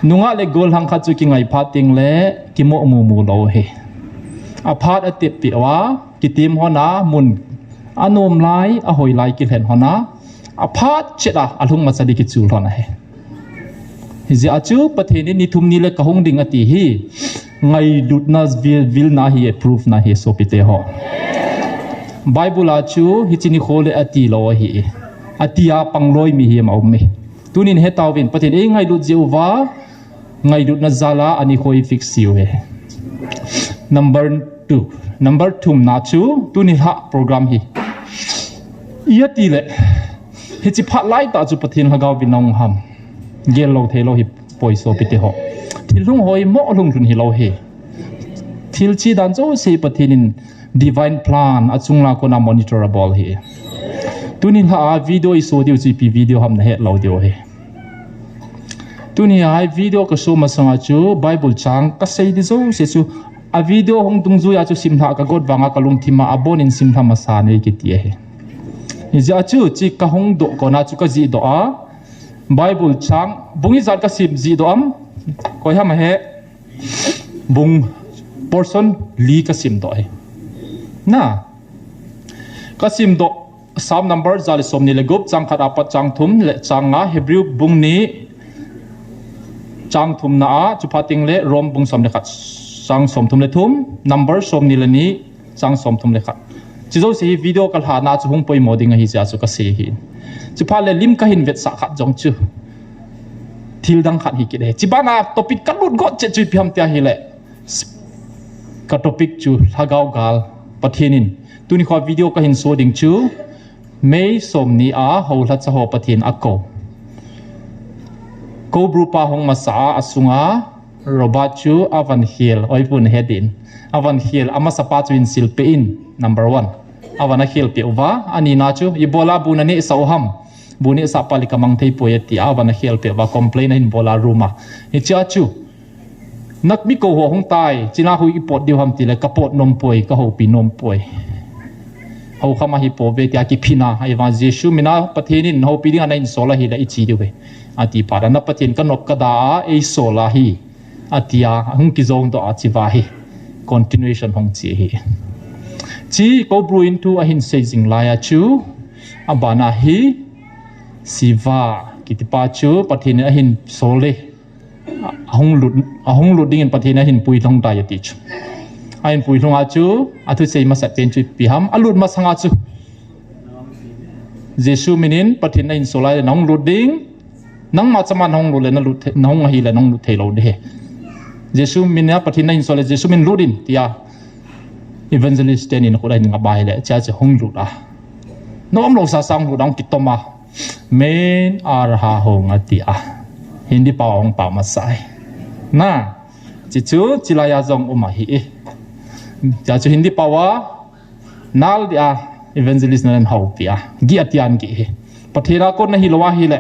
Nungah le gollhang khat chu kingai phat teng le kimoh mumu lou ahi. Aphat atep peh uva, kitem hon a mun anom lai, ahoi lai kilhen hon a, aphat chet a alhung masa ding kichul hon ahi. Hijeh a chu Pathen in ni thum ni le ka hung ding ati hi ngailutna vil, vilna hi, proof na hi sopite ho. Bible a chu hiche nikho le ati lou ahi. Ati a pangloi mihem aume. Tunin hetauvin, Pathen in eingailut jeh uva, ngailutna jal a ani khoi fix u ahi. Number two. Number thumna chu, tuni lha program hi. Iti le, hiche phat lai tah chu Pathen lhagao vilna hung ham. Gel lou thei lou hipoi sopite ho. Thil hung hoimo lhung lhun hilou hi. Thil chi dan jouse Pathen in divine plan achung lang a kona monitor abol hi. Tuni lha a video i so diu chu ipi video ham na het lou diu hi. Tuni a video ka so masanga chu Bible chang ka sei di jouse chu a video hung dungjuia chu simlha ka got vanga ka lungthim a abon in simlha masa nei kiti ahi. Hijeh a chu chi ka hung doh kona chu ka jih doh a Bible chang bung ijat ka sim jih doh am? Koi ham ahe? Bung portion li ka sim doh ahi. Na. Ka sim doh Psalm number ja le som ni le gup, chang khat apat chang thum le chang nga, Hebrew bung ni chang thum na a, chuphat teng le Rom bung som le khat, chang som thum le thum, number som ni le ni, chang som thum le khat. Chi jouse hi video ka lhana chu hung poimo ding ahi jeh a chu ka sei hi. Chuphat le lim ka hin vetsah khat jong chu thil dang khat hi kit e. Chi bana topic ka lut got chet chu ipi ham tia hile. Ka topic chu Lhagao gal Pathen in. Tuni kho video ka hin so ding chu May som ni a houlhacha ho Pathen a kou. Kobru pa hung masa a, asunga Robert chu avan khel, oipun hedin. Avan khel, amasa pa chu hin silpeh in, number one. Avan akhel peh uva, anina chu, ibola bu naneh sah u ham. Bu neh sah pa le ka mang thei poi ati a, avan akhel peh uva, complain ahin bol a room a. Hichea chu, Nak mi kou ho hung tai, china hui i pot diu ham tile, ka pot nom poi, ka houpi nom poi. Hou kham ahi po ve tia kiphin a, ahivang Jesu mina Pathen in houpi ding ana hin sol ahile i chi diu ve. Ati phat a na Pathen ka nop ka da a, ei sol ahi. Atia, hung kijong doh a chi va hi. Continuation hung chi hi. Chi Kobru in thu ahin sei jing lai a chu, abana hi, Siva, kiti pa chu, Pathen in ahin sol e. Ahung lut, ahung lut dingin Pathen ahin puilhung tai ati chu. Ahin puilhung a chu, athusei masat pen chu ipi ham, alut masanga chu. Jesu minin Pathen ahin sol a le nahung lut ding, nangma chama nahung lut le nalut thei, nahung ahile nahung lut thei lou ding ahi. Jesu mina Pathen ahin sol le Jesu min lut in, tia evangelist ten in khut ahin ngap a hile, chia chu hung lut a. Nom lou sasa hung lut a hung kitom a. Men arha hong ati a. Hindi pao hong pao masai. Na, chi chu, chi lai a jong um ahi e. Chia chu Hindi pao a, nal dia, evangelist nan houpi a. Gi atian gi hi. Pathen a kon nahi lou ahile,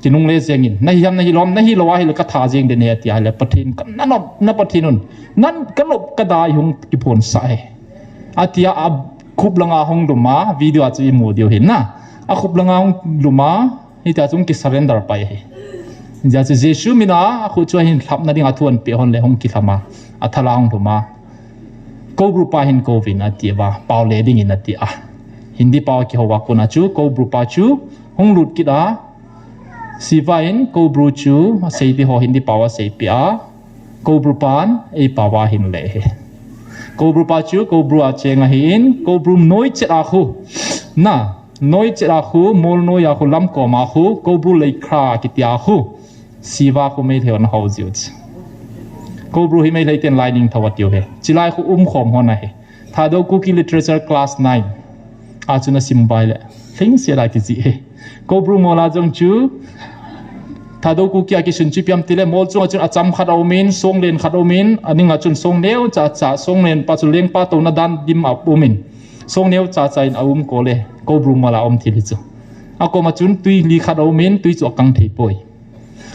kinungle jeng in. Nahi ham nahi lou am, nahi lou ahile, ka tha jeng den e ati ahile. Pathen, ka na nop, na Pathen un. Nan ka nop ka da i hung kiphonsah e. Atia a khup langa hung lum a, video a chu i mu diu hin na. A khup langa hung lum a, hitia chu hung ki surrender pai hi. Hijeh chu Jesu mina, a khut chu ahin lhapna dinga thu ahin peh hon le hung kilham a, a thala hung lum a. Kobru pa hin kouvin ati uva, pao le dingin ati a. Hindi pao a kihou a kona chu, Kobru pa chu, hung lut kit a, Siva in Kobru chu, asei ti ho Hindi pao a seipeh a, Kobru pan, ei pao a hin le hi. Kobru pa chu, Kobru a cheng ahin, Kobru noi chet a khu. Na, noi chet a khu, mol noi a khu, lamkom a khu, Kobru leikhra kiti a khu. Siva khu Meitei hon ahou jiu chu. Kobru hi Meitei ten lai ningthou atiu hi. Chi lai khu um khom hon ahi. Thadou Kuki Literature Class nine. A chu na sim vai le. Lhingset a kijih hi. Kobru mol a jong chu. Thadou Kuki a kisun chu ipi ham tile mol chunga chun acham khat aumin, songlen khat aumin, aninga chun song neocha cha, songlen pa chu lengpa touna dan dim a umin. Song neocha cha in aum kol e, Kobru mol a um thil hi chu. Akoma chun tui li khat aumin, tui chu akang thei poi.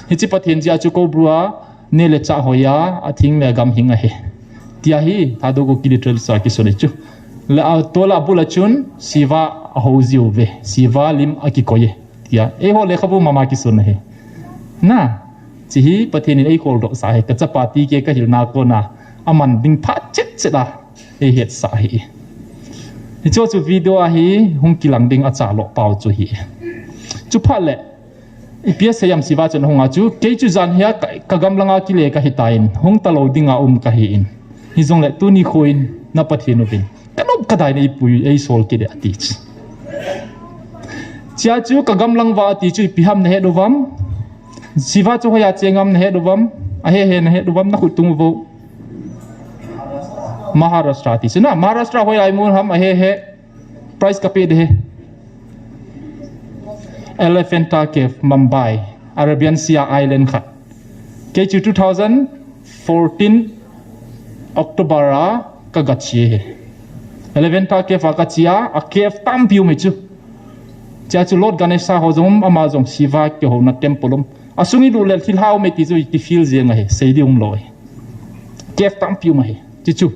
Hichi Pathen jeh a chu Kobru a, ne le chah hoi a, athing le agam hing ahi. Tia hi, Thadou Kuki Literature a kisun hi chu. Le a, tua la bul a chun, Siva ahou jiu ve. Siva lim akikoi e. Tia, eiho lekhabu mama kisun ahi. Na, chi hi Pathen in eikhol doh sah ahi. Ka chapa ti ke ka hilna kona, aman ding phat chet chet a, eihetsah ahi. Hichu chu video a hi, hung kilang ding acha lou pao chu hi. Chu phat le, ipi asei am Siva chun ahung a chu, kei chu jan hia ka, ka gamlanga kile kahi tan, hung talou dinga um kahin. Hijongle tuni kho in na Pathen uvin. Ka nop ka dai nei pui, ei sol kit e ati chu. Chia chu ka gamlang uva ati chu ipi ham na het uvam. Siva chu hoiya cheng am na het uvam. Ahe he na het uvam na khut tung uvo. Maharashtra ti chu na. Maharashtra hoiya i mun ham ahe he. Prize ka pe de he. Elephanta Cave, Mumbai, Arabian Sea Island khat. Kei chu two thousand fourteen October a ka ga che hi. Elephanta Cave a ka che a, a cave tampi um hi chu. Chea chu Lord Ganesha ho jong, ama jong Shiva kihouna temple um. A sung i lut le thilha um e ti chu i ti feel jeng ahi, sei di um lou hi. Cave tampi um ahi. Chi chu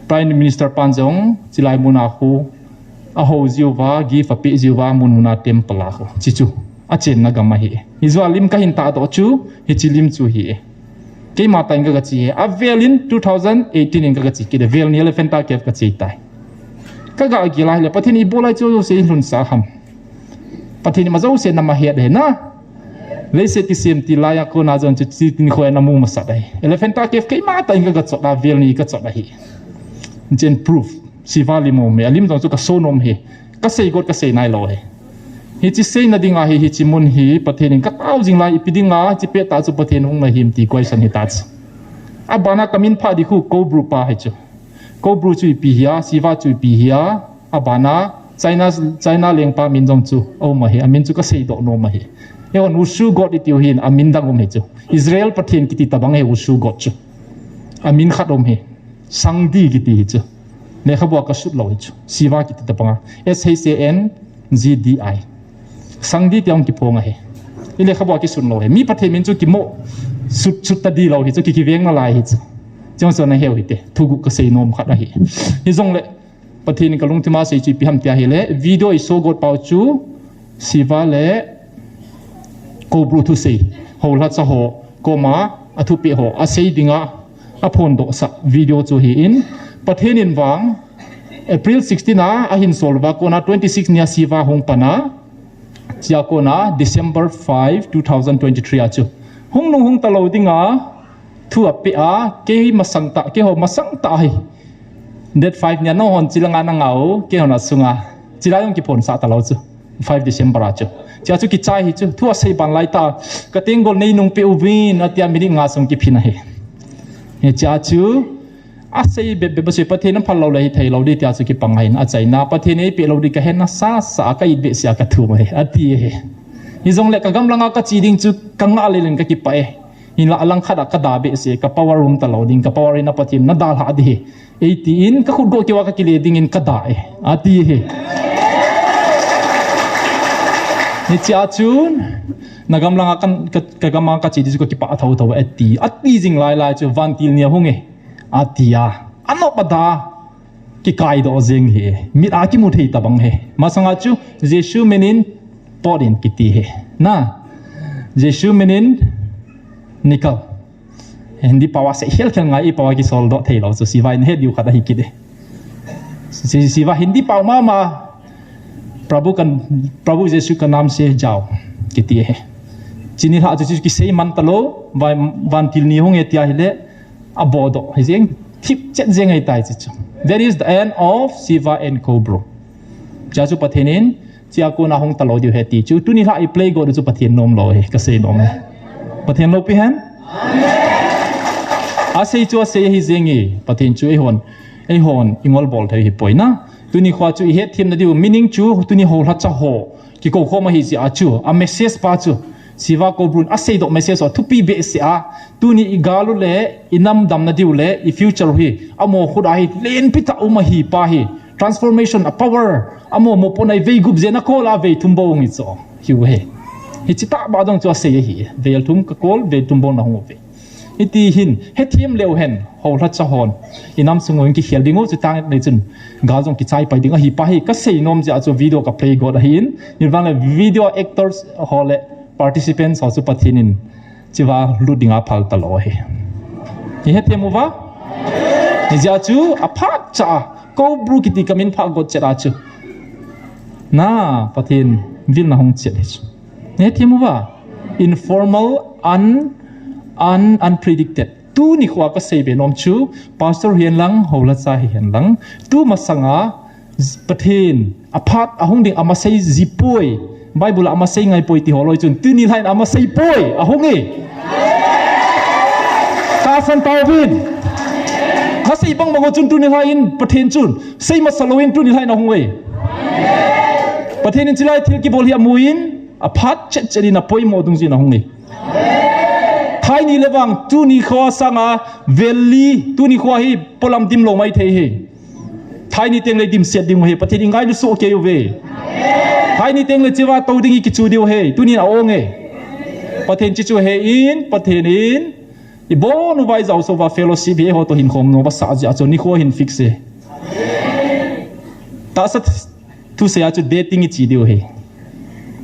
Prime Minister pan jong, chilai muna khu, a ho jiu va, gift a pe jiu va, mun muna temple a khu. Chi chu a chenna gam ahi. Hi jua lim ka hin tahdoh chu, hichi lim chu hi. Keima tah in ka ga che hi. A vel in two thousand eighteen in ka ga che kit e. Vel ni Elephanta Cave ka che tai. Ka ga gel a hile, Pathen in i bol lai chu jouse in lhun sah ham. Pathen in ama jouse na ma het ahi na. Leiset kisem ti lai a kona jong chu chi tin khoi na mu masat ahi. Elephanta Cave keima tah in ka ga chot a, vel ni ka chot ahi. Chen proof. Shiva lim um e, a lim jong chu ka so nom hi. Ka sei got ka sei nai lou hi. Hichi seina dinga hi, hichi mun hi, Pathen in ka tao jing lai, ipi dinga, hichi pet a chu Pathen hung na him ti question hi ta chu. A bana ka min pha di khu Kobru pa hi chu. Kobru chu ipi hia, Shiva chu ipi hia, a bana China, China lengpa min jong chu a um ahi, a min chu ka sei doh nom ahi. Eihon Wushu God i tiu hin, a min dang um hi chu. Israel Pathen kiti tabang hi Wushu God chu. A min khat um hi. Sangdi kiti hi chu. Lekhabu a ka sut lou hi chu. Shiva kiti tabang a. S H A N G D I. Sangdi ti a hung kiphong ahi. I lekhabu a kisun lou hi. Mi Pathen min chu kimo sut, sut ta di lou hi chu. Ki, kiveng na lai hi chu. Chong chon na heu hi te. Thugu ka sei nom khat ahi. Hi jong le Pathen in ka lungthim a sei chu ipi ham ti a hile. Video i so got pau chu. Shiva le Kobru thusei, houlhacha ho koma a thupeh ho a sei dinga a phondoh sah video chu hi in, Pathen in vang April sixteen a a hin sol uva kona twenty six ni a Shiva hung pan a, chea kona December five, two thousand twenty-three a chu hung nung hung ta lou dinga thu a pe a, kei masang tah, keiho masang tah hi. Date five ni a nahon chilanga na ngah u, keihon a sunga chilai jong kiphon sah ta lou chu. Five December a chu. Chea chu kichai hi chu. Thu a sei ban lai ta. Ka tenggol nei nung pe uvin, a tia minute nga sung kiphin ahi. Hi chea chu. A sei bep bep a sei Pathen in phal lou le hi thei lou di tia chu kipang ahin a chaina. Pathen in ei pe lou di ka hen na sa sa a ka it behseh a ka thum ahi. A ti ahi. Hi jong le ka gamlanga ka che ding chu ka ngah le leng ka kipah e. Hinla a langkhat a ka da behseh, ka power um ta lou ding, ka power in a Pathen na dalha di hi. Ei ti in, ka khut go keu a ka kile ding in ka da e. A ti hi. Hichea chun, na gamlanga ka, ka, ka gama ka che di chu ka kipah tho tho e ti. A ti jing lai lai chu, vantil ni a hung e. A ti a. A nop a da. Kikai doh jeng hi. Mit a kimu thei tabang hi. Masanga chu Jesu min in pot in kiti hi. Na. Jesu min in nikal. Hindi pao a sei khel khel ngai, i pao a kisol doh thei lou chu. Shiva in he diu khat ahi kit e. Si, Shiva Hindi pao mama. Prabhu kan, Prabhu Jesu ka naam se jao. Kiti hi. Chini lha chu chu kisei man ta lou. Van, vantil ni hung e tia hile. A bodoh hi jeng, thip chet jeng ahi tai chi chu. That is the end of Shiva and Kobru. Chea chu Pathen in, chea kona hung ta lou diu ahi ti chu. Tuni lha i play go chu Pathen nom lou hi, ka sei nom e. Pathen loupi hen? A sei chu a sei hi jeng e, Pathen chu eihon, eihon i ngol bol thei hi poi na. Tuni khoa chu i het them na diu, meaning chu tuni houlhacha ho. Kikou khom ahi jeh a chu, a message pa chu. Shiva Kobru in a seidoh message a thupi behseh a. Tuni i gal u le, i nam damna diu le, i future u hi. Amaho khut a hi, lenpi tah um ahi pa hi. Transformation a power. Amaho mopohna i vei gup jeh in a kol a vei thum bou hung hi chu. Hiu hi. Hichi tah ba dong chu a sei ahi. Vei thum ka kol, vei thum bou na hung uve. Hiti hin, hethem leu hen, houlhacha hon. I nam sung u hin kikhel ding u, chuteng le chun, gal jong kichai pai ding ahi pa hi, ka sei nom jeh a chu video ka play got ahin, nivang le video actors ho le participants ho chu Pathen in, chiva lut ding a phal ta lou ahi. Hi hethem uva? Hijeh a chu, a phat cha a, Kobru kiti ka min pha got chet a chu. Na, Pathen, vilna hung chet hi chu. Hethem uva? Informal, un, un, unpredicted. Tuni khoa ka sei be nom chu, pastor hihen lang, houlhacha hihen lang. Tu masanga, Pathen, a phat, a hung ding, ama sei ji poi. Bible a ama sei ngai poi ti ho loi chun. Tuni lhai in ama sei poi, a hung e. Tahsan tauvin. Na sei bang bang u chun tuni lhai in, Pathen chun. Sei masa lou in tuni lhai in a hung e. Pathen in chilai thil kibol hi a mu in, a phat chet chet in a poimo dungjuiyin a hung e. Thaini le vang, tuni kho sanga valley, tuni kho hi polam dim lou mai thei hi. Thaini teng le dim set ding hi, Pathen in ngailu soh kei uve. Thaini teng le chiva to ding hi kichu diu hi, tuni a ong e. Pathen chichu he in, Pathen in, i bon u vai zau so va fellowship hi ho to hin khom no va sa ji a chu ni kho hin fix e. Ta sa Thusei a chu dating i chi diu hi.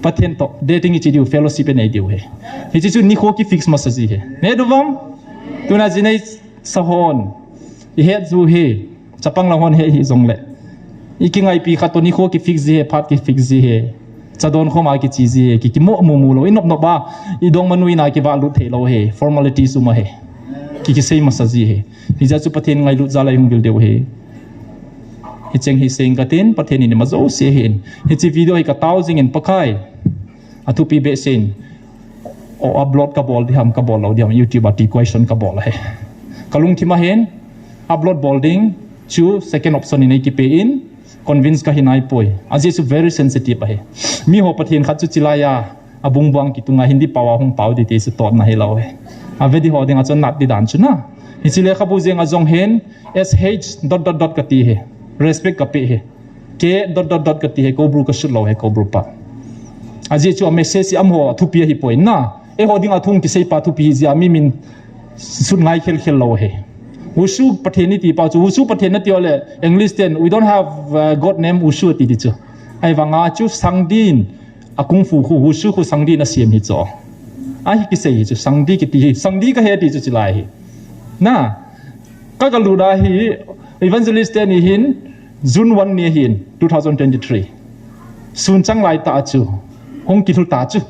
Pathen to dating i chi diu, fellowship i nei diu hi. Hichi chu nikho ki fix masa ji hi. Ne du vam? Tuna ji nei sa hon. I het ju hi. Chapang la hon he hi jong le. I ki ngaipi khat to nikho ki fix ji hi, phat ki fix ji hi. Cha don khoma ki chi ji hi. Ki ki mo mu mu lou. I nop nop ba. I dong manu ina ki va lut thei lou hi. Formalities uma hi. Ki ki sei masa ji hi. Hijeh chu Pathen ngailut jal a i hung vil diu hi. Hicheng hi seng katin, Pathen in ima jouse ahin. Hiche video hi ka tao jingin Pakai. Athupi behseh in. O upload ka bol diham, ka bol lou diham, YouTube a ti question ka bol ahi. Ka lungthim ahin, upload bol ding, chu second option in ei kipe in, convince ka hi nai poi. Ajeh chu very sensitive ahi. Mi ho Pathen khat chu chilai a, abung buang kitunga Hindi pao a hung pao di ti chu totna hilou ahi. Ave di ho dinga chu nat di dan chu na. Hiche lekhabu jeng a jong hin, S H dot dot dot kati hi. Respect kape hi. K dot dot dot kati hi. Kobru kasut lou hi, Kobru pa. Ajeh chu a message hi amaho thupi ahi poi na. Eiho dinga thu kisei pa thupi hi jeh a mi min sut ngai khel khel lou hi. Wushu Pathen iti pa chu, Wushu Pathen nati ole, English ten, "We don't have, uh, God name Wushu," ati di chu. Ahivanga chu Sangdi in, a kung fu khu, Wushu khu Sangdi in asem hi chu. Ahi kisei hi chu, Sangdi kiti hi, Sangdi kahe ti chu chilai hi. Na, ka ka lut a hi, evangelist teni hin, June one ni hin, two thousand twenty-three. Sun chang lai ta chu, hung kilhu ta chu.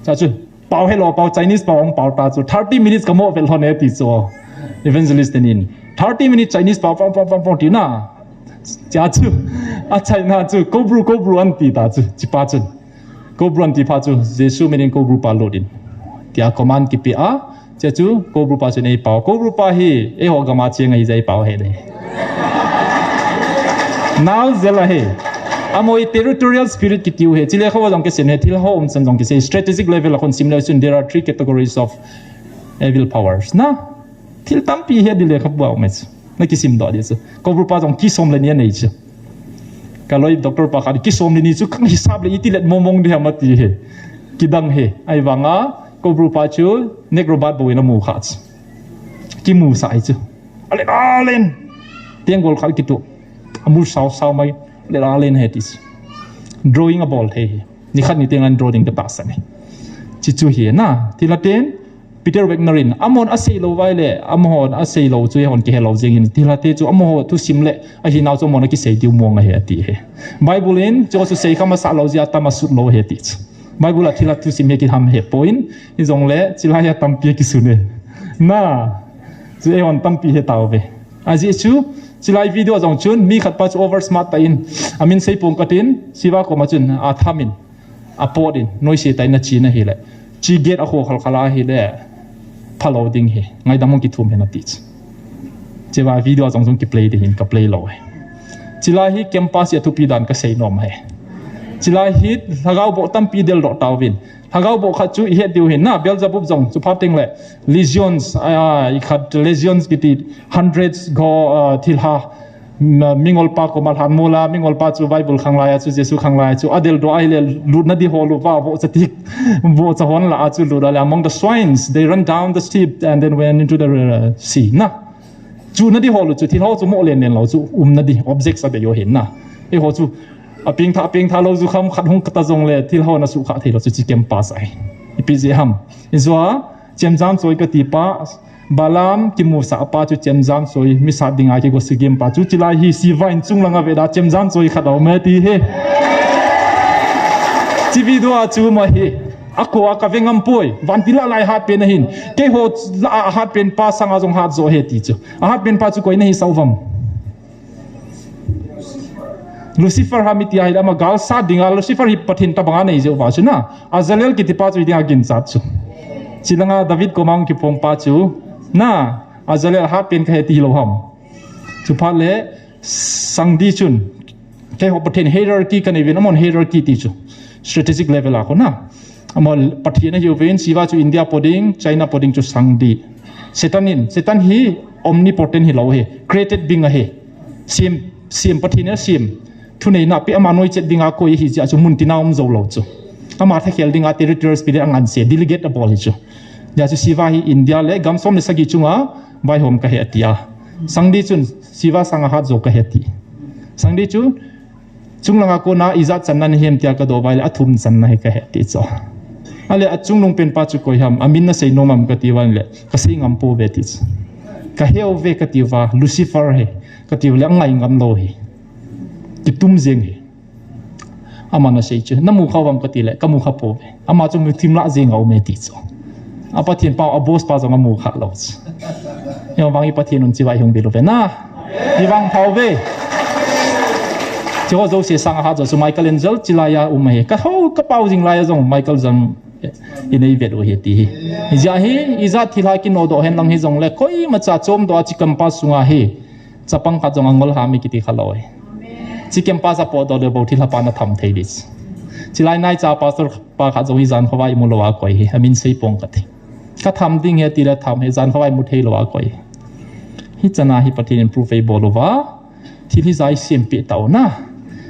Cha chu, pao helou, pao Chinese pao hung pao ta chu, thirty minutes ka mo vel hon e ti chu. Evangelist teni hin, thirty minutes Chinese pao, pao, pao, pao, pao ti na. Cha chu, a China chu, Kobru, Kobru an ti ta chu, chi pa chu. Kobru an ti pa chu, Jesu minin Kobru pa lut in. Tia command kipe a, cha chu, Kobru pa chu nei pao. Kobru pa hi, eiho gam a cheng ahi jeh a pao he le. Nau jel ahi. Amaho hi territorial spirit kitiu hi. Chule kho jong kisim hi, thil ho um chan jong kisei. Strategic level a khun sim le chun, there are three categories of evil powers. Na? Thil tampi hi di lekhabu a um e chu. Na kisim doh di chu. Kobru pa jong ki som le ni anei chu. Ka loi doctor pa khat ki som le ni chu ka hisap le iti let mong mong di ham ati hi. Kidang hi. Ahivanga Kobru pa chu necrobat bou in amu kha chu. Kimu sa ahi chu. Alen, alen. Tenggol khat kitu. Amu sao sao mai. Alen, alen he ti chu. Drawing abol thei hi. Nikhat ni teng an draw ding ka tahsan e. Chi chu hi na. Thil a ten, Peter Wagner in, amahon asei lou vai le, amahon asei lou chu eihon kihe lou jeng in, thil a te chu amaho thusim le, ahi nau chu amahon akisei diu mong ahi ati hi. Bible in, chu chu sei kham asah lou jeh a tam asut lou ahi ati chu. Bible a thil a thusim hi kiham he poi, hijong le, chilai a tampi kisun e. Na, chu eihon tampi he tauve. Ajeh chu, chilai video jong chun, mi khat pa chu over smart ta in, amin sei pong katin, Siva koma chun, atham in, apot in, noise ta in achi na hile. Chi gate a kho khal khal a hile, phalou ding hi, ngaidam hung kithum hi na ti chu. Chilai video jong jong ki play di hin, ka play lou hi. Chilai hi campus a thupi dan ka sei nom hi. Chilai hi lhagao boh tampi del doh tauvin. Lhagao boh khat chu i het diu hin na, Beelzebub jong chu phat teng le, legions, ah, i khat legions kiti hundreds go, ah, thilha, ma-, mingol pa koma lhan mol a, mingol pa chu Bible khang lai a chu, Jesu khang lai a chu, adel doh a hile lut na di ho lut va, vohcha tik, vohcha hon la a chu lut a le, among the swines, they run down the steep and then went into the, uh, sea. Na. Chu na di ho lut chu, thil ho chu mo len len lou chu, um na di, objects a be yo hin na. Eiho chu, a ping tha, a ping tha lou chu kham khat hung kata jong le, thil ho na su kha thei lou chu, chi campus ahi. Ipi jeh ham. Ijua, chemjam choi kati pa, Balaam kimusah pa chu chemjam choi, mi sat dinga kigo sigim pa chu chilai hi Siva in chung langa veda chemjam choi khat a um e ti hi. Chi video a chu ma hi. Ako a ka ve ngam poi. Vantil a lai hat pen ahin. Keiho la a hat pen pa sanga jong hat jo he ti chu. A hat pen pa chu koi na hi sau vam. Lucifer ham iti a hi lama gal sat dinga, Lucifer hi Pathen tabanga nei jeh uva chu na. Azalel kiti pa chu dinga ginchat chu. Chilanga David koma hung kiphong pa chu. Na, Azalel hat pen kahe ti lou ham. Chu phat le Sangdi chun. Keiho Pathen hierarchy ka nei uvin, amahon hierarchy ti chu. Strategic level a kona. Ama Pathen ahiuvin, Shiva chu India po ding, China po ding chu sang ding. Satan in, Satan hi omnipotent hilou ahi, created being ahi. Sem, sem Pathen in asem. Thuneina pe ama noichet dinga koi ahi jeh chun muntina um jou lou chu. Ama thakhel dinga territorial spirit anganse, delegate abol ahi chu. Hijeh chun Shiva hi India le gam som le sagi chunga vaihom kahi atia. Sang ding chun Shiva sanga hat jo kahi ati. Sang ding chun Chunglanga kona ijat channa nahi em tia kadoh uva ahile athum channa hi kahi ati chu. Ahile achungnung penpa chu koi ham, amin nasei nom am kati uva ahile, kasei ngam pouve ati chu. Kahe uve kati uva, Lucifer ahi, kati uva le angai ngam lou ahi. Kitum jeng ahi. Aman asei chu, namu kha uvam kati le, kamu kha pouve. Ama chu muthim lah jeng a um e ati chu. A Pathen pa, a boss pa jong amu kha lou chu. Hijeh vang hi Pathen un chibai hung bil uve na. Hijeh vang phauve. Hiche ho jouse sanga hat jo chu Michelangelo chilai a um ahi. Ka ho, ka pao jing lai a jong Michael jong inei vet u ahi ti hi. Hijeh hin, ijat thilha kinodoh hen lang hijongle, koimacha chomdoh a chi campus sunga hi. Chapang khat jong angol ham kiti kha lou ahi. Chi campus a potdoh le bou thilha pa na tham thei ding. Chilai naicha pastor pa khat jong hi jan khovah imu lou a koi ahi. Amin sei pong kate. Ka tham ding ahi tile tham ahi, jan khovah imu thei lou a koi ahi. Hichan a hi Pathen in prove eibol uva. Thil hijat isempeh tau na.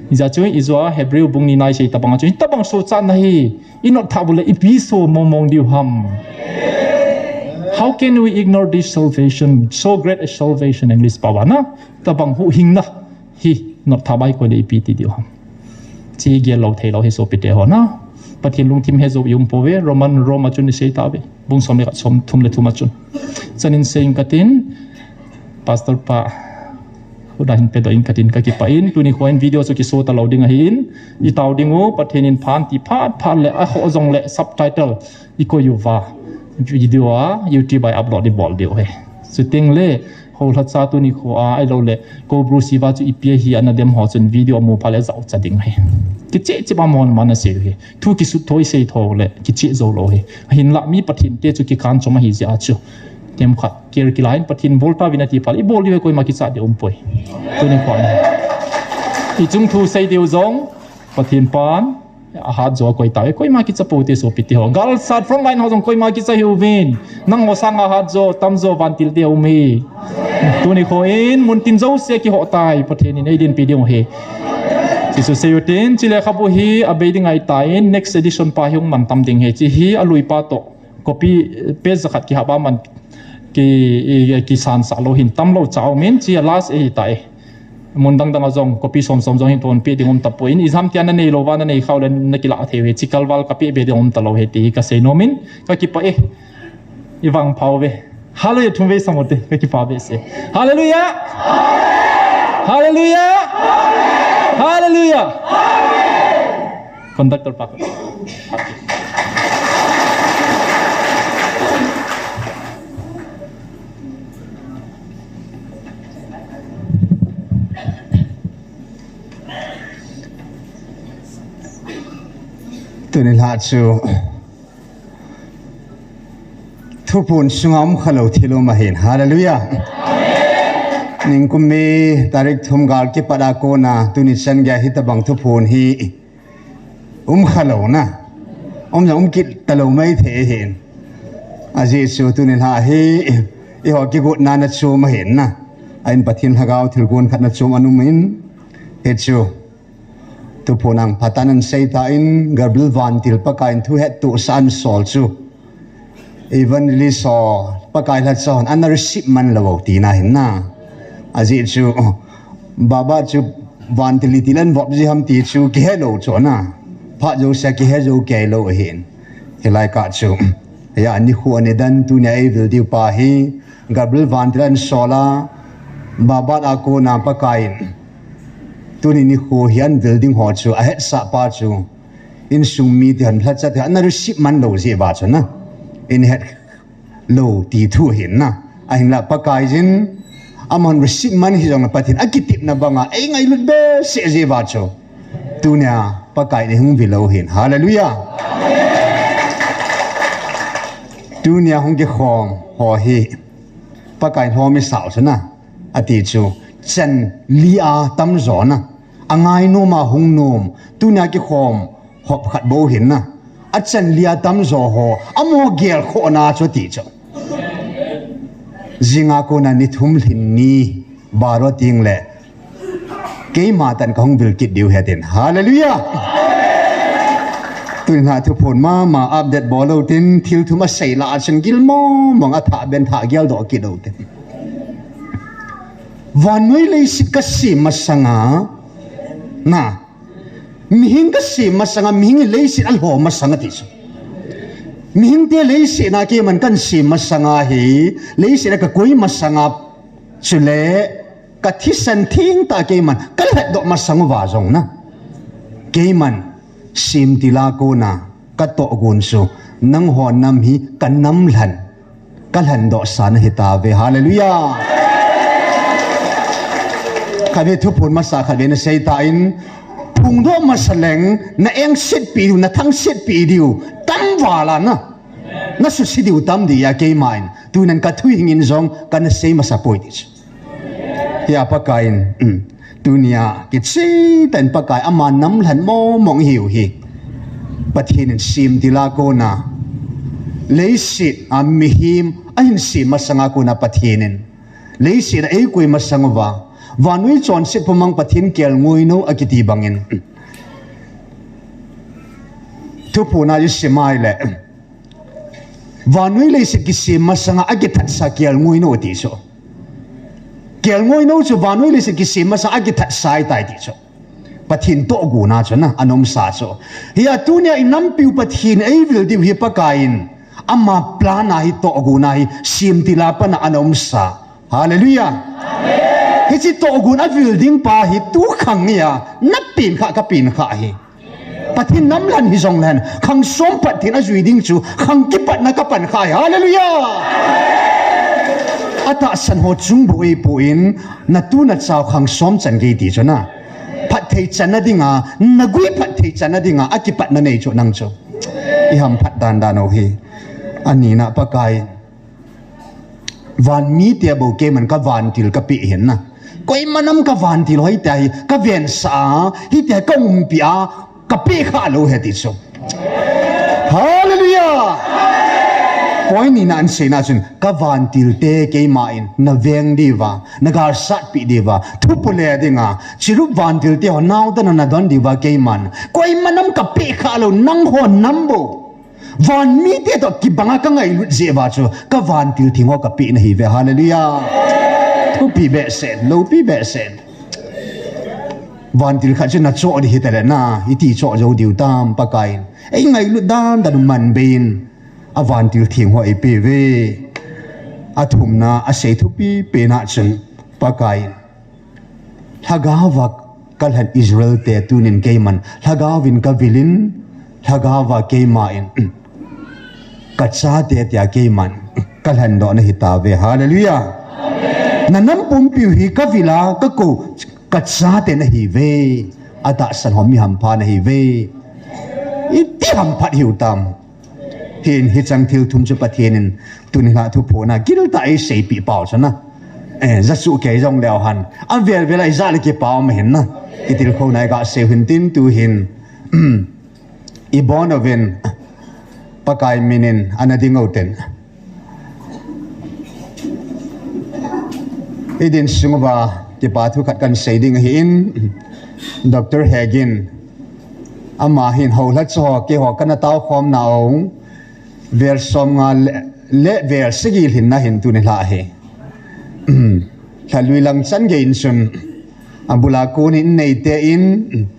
Hijeh chun ijou a Hebrew bung ni na isei tabang a chun, hitobang sochatna hi inot thah bou le ipi so mong mong diu ham. How can we ignore this salvation? So great a salvation, English pao a na. Tabang huhhingna hi not thah bai koi le ipi ti diu ham. Chi gel lou thei lou hi sopite ho na. Pathen lungthim he jou i um pouve, Roman, Roma chun isei tauve. Bung som le khat, som thum le thum a chun. Chanin sei ing katin, Pastor pa, huda hin pedoh ing katin kakipah in, tuni khoa hin video chu kiso talou ding ahin, itao ding u, Pathen in phan ti phat phat le, akhoh jong le subtitle ikoi uva, video a, YouTube a upload ibol diu ahi. Chuteng le, houlhacha tuni khoa, ahilou le, Kobru Shiva chu ipi ahi ana dem ho chun video amu phat le jao cha ding ahi. Kicheh cheh a mon man asei u ahi. Thu kisut tho isei tho le, kicheh jou lou ahi. Ahinlah mi Pathen te chu kikan chom ahi jeh a chu. Themkhat, care kilai in Pathen bol tauvin ati phat le, ibol diu ahi koima kicha ding um poi. Tuni khoa. Ichung thu sei diu jong, Pathen pan, ahat jo a koi tauve, koima kicha pou te sopite ho. Galsat frontline ho jong koima kicha hih uvin. Nangho sanga hat jo, tamjo vantil te um hi. Tuni khoa hin, muntin jouse kihoh tai, Pathen in eidinpi ding u ahi. Hichu sei utin, hiche lekhabu hi abei ding ahitan, next edition pa hi hung man tam ding ahi. Hiche hi alui pa toh, copy, page jakhat kihap a man ki, i, kisan sah lou hin tam lou cha um in, hiche a last ahitai. Mun dang dang a jong, copy som som jong hin tonpeh ding um tapoi. Ijeh ham tia nanei lou uva, nanei khah u le nakilah thei u ahi. Hiche kalval kapeh be ding um talou ahi ti hi kasei nom in, kakipah e. Ivangpha uve. Hallelujah, thum vei sam u hite, kakipah behseh. Hallelujah! Hallelujah! Hallelujah! Conductor pa. Tuni lha chu thuphon sunga um khalou thil um ahin. Hallelujah. Ningkum ni tarik thum gal kipat a kona tuni chan geiya hitabang thuphon hi um khalou na. Um jong um kit talou maithei ahin. Ajeh chu tuni lha hi eiho kigotna nachom ahin na. Ahin Pathen lhagao thilgon khat nachom ana um in. Hichu thuphon a phatah in ana seitan, Gabriel vantil Pakai in thu hettohsah ana sol chu, evangelist ho, Pakai lhacha hon ana receive man lou u tina ahin na. Ajeh chu, Baba chu vantil itil ana vop ji ham ti chu kihe lou chu na. Phat jousea kihe jou kei lou ahin. Hilai kah chu, hiya nikho nidan tunia eivil diu pa hi, Gabriel vantil ana sol a, Baba a kona Pakai in tuni nikho hi ana vil ding ho chu ahetsah pa chu, insung mite hon lhacha te ana receive man lou jeh uva chu na, in het lou ti thu ahin na. Ahinlah Pakai jin amahon receive man hijongle Pathen akitepna banga eingailut behseh jeh uva chu, tunia Pakai in eihung vil u ahin. Hallelujah. Tunia hung kikhom ho hi Pakai in lhomisah u chu na, ati chu, chan li a tamjo na, angainom a hung nom, tunia kikhom hop khat bou ahin na. Achan lia tamjo ho, amaho gelkhohna chu ti chu. Jinga kona ni thum lhin ni baro ting le. Keima tan kahung vil kit diu ahi tin. Hallelujah. Tuni a thuphon mama update bol lou tin thil thum asei lah a chun gil mong mong a thah ben thah gel doh kit lou tin. Vannoi leiset kasem masanga. Na. Mihing kasem masanga, mihing leiset alho masanga ti chu. Mihingte leiset a keiman kahin sem masanga hi, leiset a kakoi masanga chule, kathisan thengtah keiman, kalhatdoh masang uva jong na. Keiman, semtil a kona, katohgon chu, nangho nam hi, kanam lhan. Kalhan doh sa nahi tauve. Hallelujah. Khatvei thuphon masa khatvei nasei tan. Phongdoh masa leng, na engsetpi diu, na thangsetpi diu. Tam vala na. Nasuhset diu tam dia keiman. Tunin kathuhing in jong, kana sei masa poi ti chu. Hia Pakaiyin, um, tunia, kicheh tah in Pakai ama nam lhan mong mong ihiu hi. Pathen in semtil a kona. Leiset a mihem, ahin sem masanga kona Pathen in. Leiset a eikoi masang uva. Vannoi chonset pumang Pathen kelngoi nou akiti bangin. Thuphon a isim a ahile. Vannoi leiset kisem masanga akithatsa kelngoi nou ti chu. Kelngoi nou chu vannoi leiset kisem masanga akithatsa ahitai ti chu. Pathen tohgon a chu na, ana umsa chu. Hia tunia inampiu Pathen eivil diu hi Pakaiyin. Ama plan a hi tohgon a hi semtil a pat a ana umsa. Hallelujah. Hiche tohgon a vil ding pa hi tu khang nia, napen kha kapen kha hi. Pathen nam lhan hijong lhen, khang som Pathen ajui ding chu, khang kipatna kapan kha hi. Hallelujah! Atahsan ho chung bou eipon, natu nachao khang som chan gei ti chu na. Phatthei channa dinga, nagui phatthei channa dinga, akipatna nei chu nang chu. Ihamphat dan dan u hi. Anina Pakai. Van mite bou keiman kavantil kapeh ahin na. Koima nam kavantil ho hitia hi, kavensah a, hitia hi kaumpi a, kapeh kha lou ahi ti chu. Hallelujah! Point nina ahin seina chun, kavantil te keiman, naveng diuva, nagalsatpi diuva, thu pule dinga, chirup vantil te ho naodoh a nadon diuva keiman. Koima nam kapeh kha lou, nangho nam bou. Van mite toh kibanga kangailut jeh uva chu, kavantil theng ho kapeh nahiuve. Hallelujah. Thupi behseh, loupi behseh. Vantil khat chu nachoh ding hitale na, iti choh jou diu tam Pakaiyin. Eingailut dan dan u manbeiyin. Avantil theng ho eipeuve. Athumna, asei thupi pena chun Pakaiyin. Lhagaova kalhen Israel te tunin keiman. Lhagaovin kavilin, lhagaova keiman. Kachate tia keiman. Kalhen doh nahi tauve. Hallelujah. Nanam pumpiu hi kavila, kakou, kachate nahiuve. Atahsan ho mi hampha nahiuve. Iti hamphat hiu tam. Hin, hicheng thil thum chu Pathen in tuni a thuphon a giltah a eiseipeh pau chu na. Eh, jasuh kei jong leu hen. Avel vel a ijah le kipah um ahin na. Itilkhouna igasei u hin tin tu hin. Ibon uvin Pakai minin ana ding uvin tin. Idin sung uva kipa thu khat kahin sei ding ahin, Doctor Hegin, ama hin houlha cho keiho kana taokhomna ong, vel somnga le, le vel sagi lhinna hin tuni lha ahi. Lhalui lang chan gei in chun, abul a kon in neite in,